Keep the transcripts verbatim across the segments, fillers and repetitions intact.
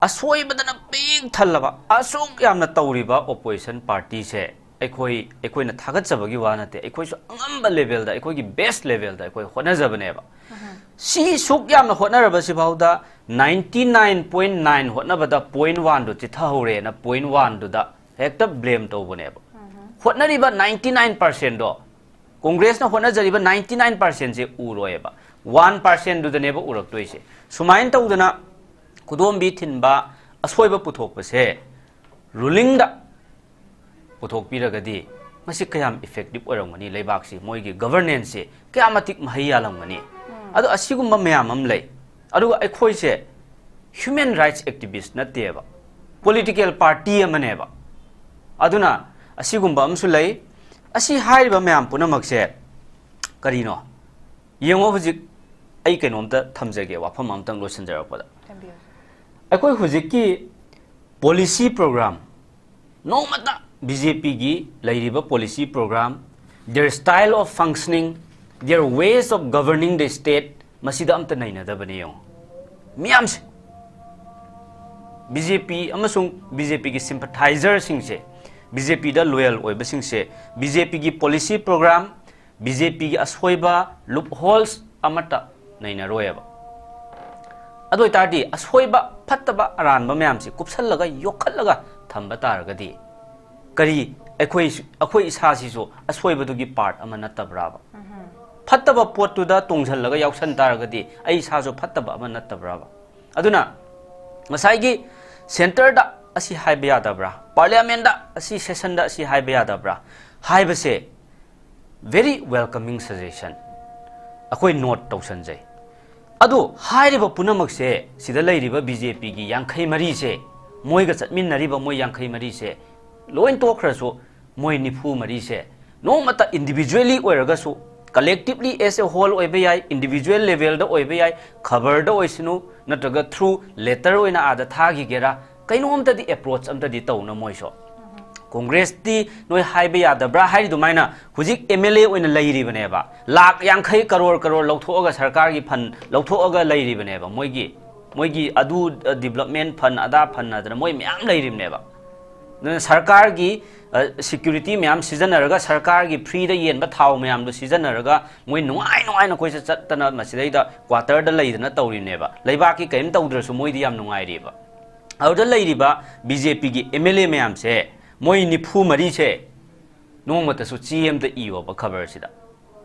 ꯑꯁꯣꯏꯕꯗꯅ ꯄꯤꯛ ꯊꯜꯂꯕ ꯑꯁꯨꯛ ꯌꯥꯝꯅ ꯇꯧꯔꯤꯕ opposition party ꯁꯦ ꯑꯩꯈꯣꯏ, ꯑꯩꯈꯣꯏꯅ ꯊꯥꯒꯠꯆꯕꯒꯤ ꯋꯥ ꯅꯠꯇꯦ, ꯑꯩꯈꯣꯏꯁꯨ ꯑꯉꯝꯕ level ꯗ, ꯑꯩꯈꯣꯏꯒꯤ best level ꯗ ꯑꯩꯈꯣꯏ ꯍꯣꯠꯅꯖꯕꯅꯦꯕ꯫ ꯁꯤ ꯁꯨꯛ ꯌꯥꯝꯅ ꯍꯣꯠꯅꯔꯕꯁꯤꯐꯥꯎꯗ ninety nine point nine ꯍꯣꯠꯅꯕꯗ point one ꯗꯨ ꯆꯤꯊꯍꯧꯔꯦꯅ point one ꯗꯨꯗ ꯍꯦꯛꯇ blame ꯇꯧꯕꯅꯦꯕ꯫ ꯍꯣꯠꯅꯔꯤꯕ ninety nine percent ꯗꯣ, Congress ꯅ ꯍꯣꯠꯅꯖꯔꯤꯕ ninety nine percent ꯁꯦ ꯎꯔꯣꯏꯕ, one percent ꯗꯨꯗꯅꯦꯕ ꯎꯔꯛꯇꯣꯏꯁꯦ꯫ ꯁꯨꯃꯥꯏꯅ ꯇꯧꯗꯅ ꯈꯨꯗꯣꯝꯕꯤ ꯊꯤꯟꯕ ꯑꯁꯣꯏꯕ ꯄꯨꯊꯣꯛꯄꯁꯦ ruling ꯗ ꯄꯨꯊꯣꯛꯄꯤꯔꯒꯗꯤ ꯃꯁꯤ ꯀꯌꯥꯝ effective ꯑꯣꯏꯔꯝꯒꯅꯤ, ꯂꯩꯕꯥꯛꯁꯤ, ꯃꯣꯏꯒꯤ governance ꯁꯤ ꯀꯌꯥ ꯃꯇꯤꯛ ꯃꯍꯩ ꯌꯥꯜꯂꯝꯒꯅꯤ꯫ ꯑꯗꯣ ꯑꯁꯤꯒꯨꯝꯕ ꯃꯌꯥꯝ ꯑꯃ ꯂꯩ꯫ ꯑꯗꯨꯒ ꯑꯩꯈꯣꯏꯁꯦ human rights activist ꯅꯠꯇꯦꯕ, political party ꯑꯃꯅꯦꯕ꯫ ꯑꯗꯨꯅ ꯑꯁꯤꯒꯨꯝꯕ ꯑꯃꯁꯨ ꯂꯩ꯫ ꯑꯁꯤ ꯍꯥꯏꯔꯤꯕ ꯃꯌꯥꯝ ꯄꯨꯝꯅꯃꯛꯁꯦ ꯀꯔꯤꯅꯣ? ꯌꯦꯡꯉꯣ, ꯍꯧꯖꯤꯛ ꯑꯩ ꯀꯩꯅꯣꯝꯇ ꯊꯝꯖꯒꯦ, ꯋꯥꯐꯝ ꯑꯃꯇꯪ ꯂꯣꯏꯁꯤꯟꯖꯔꯛꯄꯗ꯫ ꯊꯝꯕꯤꯌꯨ꯫ ꯑꯩꯈꯣꯏ ꯍꯧꯖꯤꯛꯀꯤ policy program, ꯅꯣꯡꯃꯇ B J P ꯒꯤ ꯂꯩꯔꯤꯕ policy program, their style of functioning, their ways of governing the state, ꯃꯁꯤꯗ ꯑꯝꯇ ꯅꯩꯅꯗꯕꯅꯤ꯫ ꯌꯦꯡꯉꯣ, ꯃꯤꯌꯥꯝꯁꯦ, B J P ꯑꯃꯁꯨꯡ B J P ꯒꯤ sympathizer ꯁꯤꯡꯁꯦ, B J P ꯗ loyal ꯑꯣꯏꯕꯁꯤꯡꯁꯦ, B J P ꯒꯤ policy program, B J P ꯒꯤ ꯑꯁꯣꯏꯕ, loopholes ꯑꯃꯠꯇ ꯅꯩꯅꯔꯣꯏꯕ꯫ ꯑꯗꯨ ꯑꯣꯏꯇꯥꯔꯗꯤ ꯑꯁꯣꯏꯕ, ꯐꯠꯇꯕ, ꯑꯔꯥꯟꯕ ꯃꯌꯥꯝꯁꯤ ꯀꯨꯞꯁꯜꯂꯒ, ꯌꯣꯛꯈꯠꯂꯒ ꯊꯝꯕ ꯇꯥꯔꯒꯗꯤ, ꯀꯔꯤ ꯑꯩꯈꯣꯏ, ꯑꯩꯈꯣꯏ ꯏꯁꯥꯁꯤꯁꯨ ꯑꯁꯣꯏꯕꯗꯨꯒꯤ part ꯑꯃ ꯅꯠꯇꯕ꯭ꯔꯥꯕ? ꯐꯠꯇꯕ ꯄꯣꯠꯇꯨꯗ ꯇꯣꯡꯁꯤꯜꯂꯒ ꯌꯥꯎꯁꯟ ꯇꯥꯔꯒꯗꯤ ꯑꯩ ꯏꯁꯥꯁꯨ ꯐꯠꯇꯕ ꯑꯃ ꯅꯠꯇꯕ꯭ꯔꯥꯕ? ꯑꯗꯨꯅ ꯉꯁꯥꯏꯒꯤ centre ꯗ ꯑꯁꯤ ꯍꯥꯏꯕ ꯌꯥꯗꯕ꯭ꯔꯥ, parliament ꯗ ꯑꯁꯤ, session ꯗ ꯑꯁꯤ ꯍꯥꯏꯕ ꯌꯥꯗꯕ꯭ꯔꯥ ꯍꯥꯏꯕꯁꯦ, very welcoming suggestion, ꯑꯩꯈꯣꯏ note ꯇꯧꯁꯟꯖꯩ꯫ ꯑꯗꯣ ꯍꯥꯏꯔꯤꯕ ꯄꯨꯝꯅꯃꯛꯁꯦ, ꯁꯤꯗ ꯂꯩꯔꯤꯕ B J P ꯒꯤ ꯌꯥꯡꯈꯩ ꯃꯔꯤꯁꯦ, ꯃꯣꯏꯒ ꯆꯠꯃꯤꯟꯅꯔꯤꯕ ꯃꯣꯏ ꯌꯥꯡꯈꯩ ꯃꯔꯤꯁꯦ ꯂꯣꯏ ꯇꯣꯛꯈ꯭ꯔꯁꯨ, ꯃꯣꯏ ꯅꯤꯐꯨ ꯃꯔꯤꯁꯦ ꯅꯣꯡꯃꯇ individually ꯑꯣꯏꯔꯒꯁꯨ, collectively as a whole ꯑꯣꯏꯕ ꯌꯥꯏ, individual level ꯗ ꯑꯣꯏꯕ ꯌꯥꯏ, ꯈꯕꯔꯗ ꯑꯣꯏꯁꯅꯨ, ꯅꯠꯇ꯭ꯔꯒ through letter ꯑꯣꯏꯅ ꯑꯥꯗ ꯊꯥꯈꯤꯒꯦꯔꯥ, ꯀꯩꯅꯣꯝꯇꯗꯤ approach ꯑꯝꯇꯗꯤ ꯇꯧꯅ ꯃꯣꯏꯁꯨ꯫ Congress ꯇꯤ ꯅꯣꯏ ꯍꯥꯏꯕ ꯌꯥꯗꯕ꯭ꯔꯥ ꯍꯥꯏꯔꯤꯗꯨꯃꯥꯏꯅ ꯍꯧꯖꯤꯛ M L A ꯑꯣꯏꯅ ꯂꯩꯔꯤꯕꯅꯦꯕ, ꯂꯥꯛ ꯌꯥꯡꯈꯩ, ꯀꯔꯣꯔ ꯀꯔꯣꯔ ꯂꯧꯊꯣꯛꯑꯒ, ꯁꯔꯀꯥꯔꯒꯤ fund ꯂꯧꯊꯣꯛꯑꯒ ꯂꯩꯔꯤꯕꯅꯦꯕ ꯃꯣꯏꯒꯤ꯫ ꯃꯣꯏꯒꯤ ꯑꯗꯨ development fund, ꯑꯗꯥ fund ꯍꯥꯏꯗꯅ ꯃꯣꯏ ꯃꯌꯥꯝ ꯂꯩꯔꯤꯕꯅꯦꯕ꯫ ꯑꯗꯨꯅ ꯁꯔꯀꯥꯔꯒꯤ security ꯃꯌꯥꯝ ꯁꯤꯖꯤꯟꯅꯔꯒ, ꯁꯔꯀꯥꯔꯒꯤ freeꯗ ꯌꯦꯟꯕ ꯊꯥꯎ ꯃꯌꯥꯝꯗꯣ ꯁꯤꯖꯤꯟꯅꯔꯒ ꯃꯣꯏ ꯅꯨꯡꯉꯥꯏ ꯅꯨꯡꯉꯥꯏꯅ ꯀꯣꯏꯆꯠ ꯆꯠꯇꯅ ꯃꯁꯤꯗꯩꯗ quarterꯗ ꯂꯩꯗꯅ ꯇꯧꯔꯤꯕꯅꯦꯕ꯫ ꯂꯩꯕꯥꯛꯀꯤ ꯀꯔꯤꯝ ꯇꯧꯗ꯭ꯔꯁꯨ ꯃꯣꯏꯗꯤ ꯌꯥꯝ ꯅꯨꯡꯉꯥꯏꯔꯤꯕ꯫ ꯑꯗꯨꯗ ꯂꯩꯔꯤꯕ BJPꯒꯤ MLA ꯃꯌꯥꯝꯁꯦ, ꯃꯣꯏ ꯅꯤꯐꯨ ꯃꯔꯤꯁꯦ ꯅꯣꯡꯃꯇꯁꯨ ꯆꯦ ꯑꯃꯇ ꯏꯌꯣꯕ ꯈꯕꯔꯁꯤꯗ꯫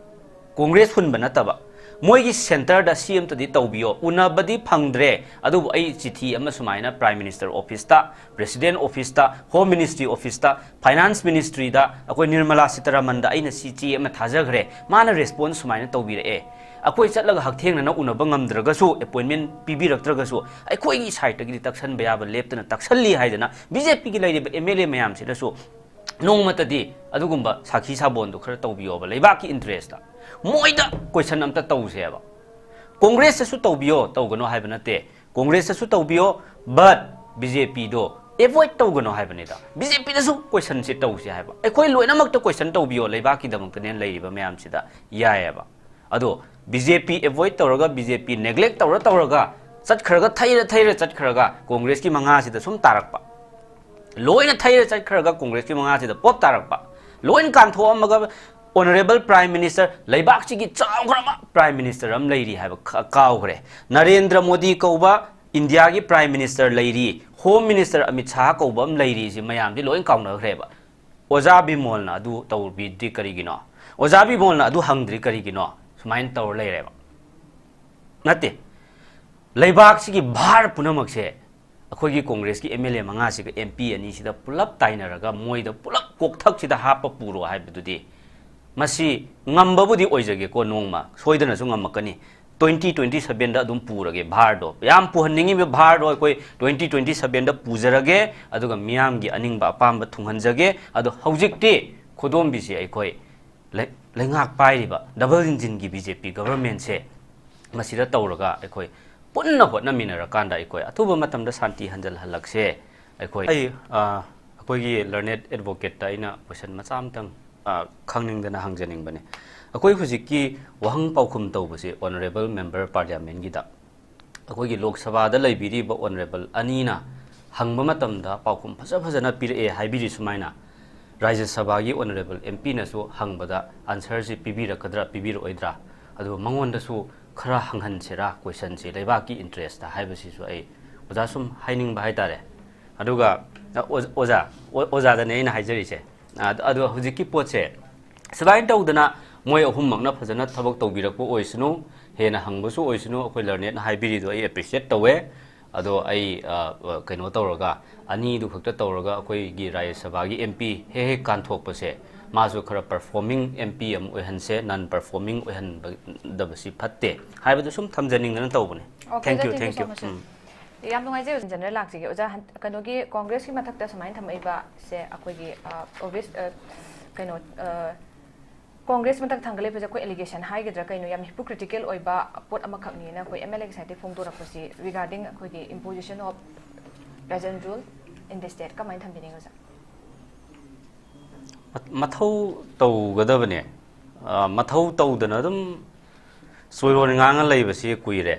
ꯀꯣꯡꯒ꯭ꯔꯦꯁ ꯍꯨꯟꯕ ꯅꯠꯇꯕ, ꯃꯣꯏꯒꯤ centreꯗ ꯁꯤ ꯑꯃꯇꯗꯤ ꯇꯧꯕꯤꯌꯣ꯫ ꯎꯅꯕꯗꯤ ꯐꯪꯗ꯭ꯔꯦ, ꯑꯗꯨꯕꯨ ꯑꯩ ꯆꯤꯊꯤ ꯑꯃ ꯁꯨꯃꯥꯏꯅ Prime Minister officeꯇ, President officeꯇ, Home Ministry officeꯇ, Finance Ministryꯗ, ꯑꯩꯈꯣꯏ ꯅꯤꯔꯃꯂꯥ ꯁꯤꯇꯥꯔꯥꯃꯟꯗ ꯑꯩꯅ ꯁꯤ ꯆꯦ ꯑꯃ ꯊꯥꯖꯈ꯭ꯔꯦ, ꯃꯥꯅ response ꯁꯨꯃꯥꯏꯅ ꯇꯧꯕꯤꯔꯛꯑꯦ꯫ ꯑꯩꯈꯣꯏ ꯆꯠꯂꯒ ꯍꯛꯊꯦꯡꯅꯅ ꯎꯅꯕ ꯉꯝꯗ꯭ꯔꯒꯁꯨ, appointment ꯄꯤꯕꯤꯔꯛꯇ꯭ꯔꯒꯁꯨ, ꯑꯩꯈꯣꯏꯒꯤ sideꯇꯒꯤꯗꯤ ꯇꯛꯁꯟꯕ ꯌꯥꯕ ꯂꯦꯞꯇꯅ ꯇꯛꯁꯜꯂꯤ ꯍꯥꯏꯗꯅ BJPꯒꯤ ꯂꯩꯔꯤꯕ MLA ꯃꯌꯥꯝꯁꯤꯗꯁꯨ ꯅꯣꯡꯃꯇꯗꯤ ꯑꯗꯨꯒꯨꯝꯕ ꯁꯥꯈꯤ ꯁꯥꯕꯣꯟꯗꯣ ꯈꯔ ꯇꯧꯕꯤꯌꯣꯕ, ꯂꯩꯕꯥꯛꯀꯤ interestꯇ꯫ ꯃꯣꯏꯗ question ꯑꯝꯇ ꯇꯧꯁꯦꯕ꯫ ꯀꯣꯡꯒ꯭ꯔꯦꯁꯇꯁꯨ ꯇꯧꯕꯤꯌꯣ, ꯇꯧꯒꯅꯣ ꯍꯥꯏꯕ ꯅꯠꯇꯦ꯫ ꯀꯣꯡꯒ꯭ꯔꯦꯁꯇꯁꯨ ꯇꯧꯕꯤꯌꯣ, but BJPꯗꯣ avoid ꯇꯧꯒꯅꯣ ꯍꯥꯏꯕꯅꯤꯗ꯫ BJPꯗꯁꯨ questionꯁꯦ ꯇꯧꯁꯦ ꯍꯥꯏꯕ꯫ ꯑꯩꯈꯣꯏ ꯂꯣꯏꯅꯃꯛꯇ question ꯇꯧꯕꯤꯌꯣ, ꯂꯩꯕꯥꯛꯀꯤꯗꯃꯛꯇꯅꯦꯅ ꯂꯩꯔꯤꯕ ꯃꯌꯥꯝꯁꯤꯗ ꯌꯥꯏꯑꯕ꯫ ꯑꯗꯣ BJP avoid ꯇꯧꯔꯒ, BJP neglect ꯇꯧꯔ ꯇꯧꯔꯒ ꯆꯠꯈ꯭ꯔꯒ, ꯊꯩꯔ ꯊꯩꯔ ꯆꯠꯈ꯭ꯔꯒ ꯀꯣꯡꯒ꯭ꯔꯦꯁꯀꯤ ꯃꯉꯥꯁꯤꯗ ꯁꯨꯝ ꯇꯥꯔꯛꯄ꯫ ꯂꯣꯏꯅ ꯊꯩꯔ ꯆꯠꯈ꯭ꯔꯒ ꯀꯣꯡꯒ꯭ꯔꯦꯁꯀꯤ ꯃꯉꯥꯁꯤꯗ ꯄꯣꯞ ꯇꯥꯔꯛꯄ꯫ ꯂꯣꯏꯅ ꯀꯥꯟꯊꯣꯛꯑꯝꯃꯒ Honourable Prime Minister, ꯂꯩꯕꯥꯛꯁꯤꯒꯤ ꯆꯥꯎꯈ꯭ꯔꯕ Prime Minister ꯑꯃ ꯂꯩꯔꯤ ꯍꯥꯏꯕ ꯈ-, ꯀꯥꯎꯈ꯭ꯔꯦ꯫ ꯅꯔꯦꯟꯗ꯭ꯔ ꯃꯣꯗꯤ ꯀꯧꯕ ꯏꯟꯗꯤꯌꯥꯒꯤ Prime Minister ꯂꯩꯔꯤ, Home Minister ꯑꯃꯤꯠ ꯁꯥꯍ ꯀꯧꯕ ꯑꯃ ꯂꯩꯔꯤ, ꯁꯤ ꯃꯌꯥꯝꯗꯤ ꯂꯣꯏ ꯀꯥꯎꯅꯈ꯭ꯔꯦꯕ꯫ ꯑꯣꯖꯥ ꯕꯤꯃꯣꯜꯅ ꯑꯗꯨ ꯇꯧꯕꯤꯗ꯭ꯔꯤ ꯀꯔꯤꯒꯤꯅꯣ? ꯑꯣꯖꯥ ꯕꯤꯃꯣꯜꯅ ꯑꯗꯨ ꯍꯪꯗ꯭ꯔꯤ ꯀꯔꯤꯒꯤꯅꯣ? ꯁꯨꯃꯥꯏꯅ ꯇꯧꯔ ꯂꯩꯔꯦꯕ꯫ ꯅꯠꯇꯦ, ꯂꯩꯕꯥꯛꯁꯤꯒꯤ ꯚꯥꯔ ꯄꯨꯝꯅꯃꯛꯁꯦ ꯑꯩꯈꯣꯏꯒꯤ ꯀꯣꯡꯒ꯭ꯔꯦꯁꯀꯤ MLA ꯃꯉꯥꯁꯤꯒ MP ꯑꯅꯤꯁꯤꯗ ꯄꯨꯂꯞ ꯇꯥꯏꯅꯔꯒ ꯃꯣꯏꯗ ꯄꯨꯂꯞ ꯀꯣꯛꯊꯛꯁꯤꯗ ꯍꯥꯞꯄ ꯄꯨꯔꯣ ꯍꯥꯏꯕꯗꯨꯗꯤ, ꯃꯁꯤ ꯉꯝꯕꯕꯨꯗꯤ ꯑꯣꯏꯖꯒꯦꯀꯣ, ꯅꯣꯡꯃ ꯁꯣꯏꯗꯅꯁꯨ ꯉꯝꯃꯛꯀꯅꯤ꯫ Twenty twenty sevenꯗ ꯑꯗꯨꯝ ꯄꯨꯔꯒꯦ ꯚꯥꯔꯗꯣ, ꯌꯥꯝ ꯄꯨꯍꯟꯅꯤꯡꯉꯤꯕ ꯚꯥꯔꯗꯣ ꯑꯩꯈꯣꯏ twenty twenty sevenꯗ ꯄꯨꯖꯔꯒꯦ, ꯑꯗꯨꯒ ꯃꯤꯌꯥꯝꯒꯤ ꯑꯅꯤꯡꯕ ꯑꯄꯥꯝꯕ ꯊꯨꯡꯍꯟꯖꯒꯦ꯫ ꯑꯗꯣ ꯍꯧꯖꯤꯛꯇꯤ ꯈꯨꯗꯣꯝꯕꯤꯁꯤ ꯑꯩꯈꯣꯏ ꯂꯩ-, ꯂꯩꯉꯥꯛ ꯄꯥꯏꯔꯤꯕ double engineꯒꯤ BJP governmentꯁꯦ ꯃꯁꯤꯗ ꯇꯧꯔꯒ ꯑꯩꯈꯣꯏ ꯄꯨꯟꯅ ꯍꯣꯠꯅꯃꯤꯟꯅꯔꯀꯥꯟꯗ ꯑꯩꯈꯣꯏ ꯑꯊꯨꯕ ꯃꯇꯝꯗ ꯁꯥꯟꯇꯤ ꯍꯟꯖꯜꯍꯜꯂꯛꯁꯦ꯫ ꯑꯩꯈꯣꯏ ꯑꯩ, ꯑ, ꯑꯩꯈꯣꯏꯒꯤ learned advocateꯇ ꯑꯩꯅ question ꯃꯆꯥ ꯑꯃꯇꯪ, ꯑ, ꯈꯪꯅꯤꯡꯗꯅ ꯍꯪꯖꯅꯤꯡꯕꯅꯦ꯫ ꯑꯩꯈꯣꯏ ꯍꯧꯖꯤꯛꯀꯤ ꯋꯥꯍꯪ ꯄꯥꯎꯈꯨꯝ ꯇꯧꯕꯁꯦ Honourable Member Parliamentꯒꯤꯗ ꯑꯩꯈꯣꯏꯒꯤ ꯂꯣꯛ ꯁꯚꯥꯗ ꯂꯩꯕꯤꯔꯤꯕ ꯑꯣꯅꯔꯦꯕꯜ ꯑꯅꯤꯅ ꯍꯪꯕ ꯃꯇꯝꯗ ꯄꯥꯎꯈꯨꯝ ꯐꯖ ꯐꯖꯅ ꯄꯤꯔꯛꯑꯦ ꯍꯥꯏꯕꯤꯔꯤ ꯁꯨꯃꯥꯏꯅ, ꯔꯥꯖ꯭ꯌ ꯁꯚꯥꯒꯤ ꯑꯣꯅꯔꯦꯕꯜ ꯑꯦꯝ ꯄꯤꯅꯁꯨ ꯍꯪꯕꯗ ꯑꯟꯁꯔꯁꯤ ꯄꯤꯕꯤꯔꯛꯀꯗ꯭ꯔꯥ ꯄꯤꯕꯤꯔꯛꯑꯣꯏꯗ꯭ꯔꯥ, ꯑꯗꯨꯒ ꯃꯉꯣꯟꯗꯁꯨ ꯈꯔ ꯍꯪꯍꯟꯁꯤꯔꯥ ꯀꯣꯏꯁꯟꯁꯤ ꯂꯩꯕꯥꯛꯀꯤ ꯏꯟꯇꯔꯦꯁꯇ ꯍꯥꯏꯕꯁꯤꯁꯨ ꯑꯩ ꯑꯣꯖꯥ ꯁꯨꯝ ꯍꯥꯏꯅꯤꯡꯕ ꯍꯥꯏꯇꯥꯔꯦ꯫ ꯑꯗꯨꯒ, ꯑ, ꯑꯣꯖ-, ꯑꯣꯖꯥ, ꯑꯣ-, ꯑꯣꯖꯥꯗꯅꯦ ꯑꯩꯅ ꯍꯥꯏꯖꯔꯤꯁꯦ꯫ ꯑ, ꯑꯗꯣ ꯍꯧꯖꯤꯛꯀꯤ ꯄꯣꯠꯁꯦ ꯁꯨꯃꯥꯏꯅ ꯇꯧꯗꯅ ꯃꯣꯏ ꯑꯍꯨꯝꯃꯛꯅ ꯐꯖꯅ ꯊꯕꯛ ꯇꯧꯕꯤꯔꯛꯄ ꯑꯣꯏꯁꯅꯨ, ꯍꯦꯟꯅ ꯍꯪꯕꯁꯨ ꯑꯣꯏꯁꯅꯨ, ꯑꯩꯈꯣꯏ ꯂꯔꯅꯦꯠꯅ ꯍꯥꯏꯕꯤꯔꯤꯗꯣ ꯑꯩ ꯑꯦꯄ꯭ꯔꯤꯁꯤꯌꯦꯠ ꯇꯧꯋꯦ꯫ ꯑꯗꯣ ꯑꯩ, ꯑ, ꯑ, ꯀꯩꯅꯣ ꯇꯧꯔꯒ, ꯑꯅꯤꯗꯨ ꯈꯛꯇ ꯇꯧꯔꯒ ꯑꯩꯈꯣꯏꯒꯤ ꯔꯥꯖ꯭ꯌ ꯁꯚꯥꯒꯤ ꯑꯦꯝ ꯄꯤ ꯍꯦꯛ ꯍꯦꯛ ꯀꯥꯟꯊꯣꯛꯄꯁꯦ, ꯃꯥꯁꯨ ꯈꯔ ꯄꯔꯐꯣꯔꯃꯤꯡ ꯑꯦꯝ ꯄꯤ ꯑꯃ ꯑꯣꯏꯍꯟꯁꯦ, ꯅꯟ ꯄꯔꯐꯣꯔꯃꯤꯡ ꯑꯣꯏꯍꯟꯗꯕꯁꯤ ꯐꯠꯇꯦ ꯍꯥꯏꯕꯗꯨ ꯁꯨꯝ ꯊꯝꯖꯅꯤꯡꯗꯅ ꯇꯧꯕꯅꯤ꯫ Okay, thank you, sir, thank you thank you so you. much, sir. ꯎꯝ꯫ ꯌꯥꯝ ꯅꯨꯡꯉꯥꯏꯖꯩ ꯑꯣꯖꯥ ꯖꯦꯅꯔꯦꯜ ꯂꯥꯛꯆꯒꯦ꯫ ꯑꯣꯖꯥ, ꯍꯟ-, ꯀꯩꯅꯣꯒꯤ ꯀꯣꯡꯒ꯭ꯔꯦꯁꯀꯤ ꯃꯊꯛꯇ ꯁꯨꯃꯥꯏꯅ ꯊꯝꯃꯛꯏꯕꯁꯦ ꯑꯩꯈꯣꯏꯒꯤ, ꯑ, obvious, ꯑ, ꯀꯩꯅꯣ, ꯑ, ꯀꯣꯡꯒ꯭ꯔꯦꯁ ꯃꯊꯛ ꯊꯥꯡꯒꯠꯂꯛꯏꯕꯁꯦ ꯑꯩꯈꯣꯏ allegation ꯍꯥꯏꯒꯗ꯭ꯔꯥ ꯀꯩꯅꯣ, ꯌꯥꯝ hypocritical ꯑꯣꯏꯕ ꯄꯣꯠ ꯑꯃꯈꯛꯅꯤꯅ ꯑꯩꯈꯣꯏ M L A ꯒꯤ side ꯇꯒꯤ ꯐꯣꯡꯗꯣꯔꯛꯄꯁꯤ regarding ꯑꯩꯈꯣꯏꯒꯤ imposition of present rule in the state ꯀꯃꯥꯏꯅ ꯊꯝꯕꯤꯅꯤꯡꯉꯤ ꯑꯣꯖꯥ? ꯃ-, ꯃꯊꯧ ꯇꯧꯒꯗꯕꯅꯦ꯫ ꯑ, ꯃꯊꯧ ꯇꯧꯗꯅ ꯑꯗꯨꯝ ꯆꯣꯏꯔꯣꯟ ꯉꯥꯡꯉ ꯂꯩꯕꯁꯤ ꯀꯨꯏꯔꯦ꯫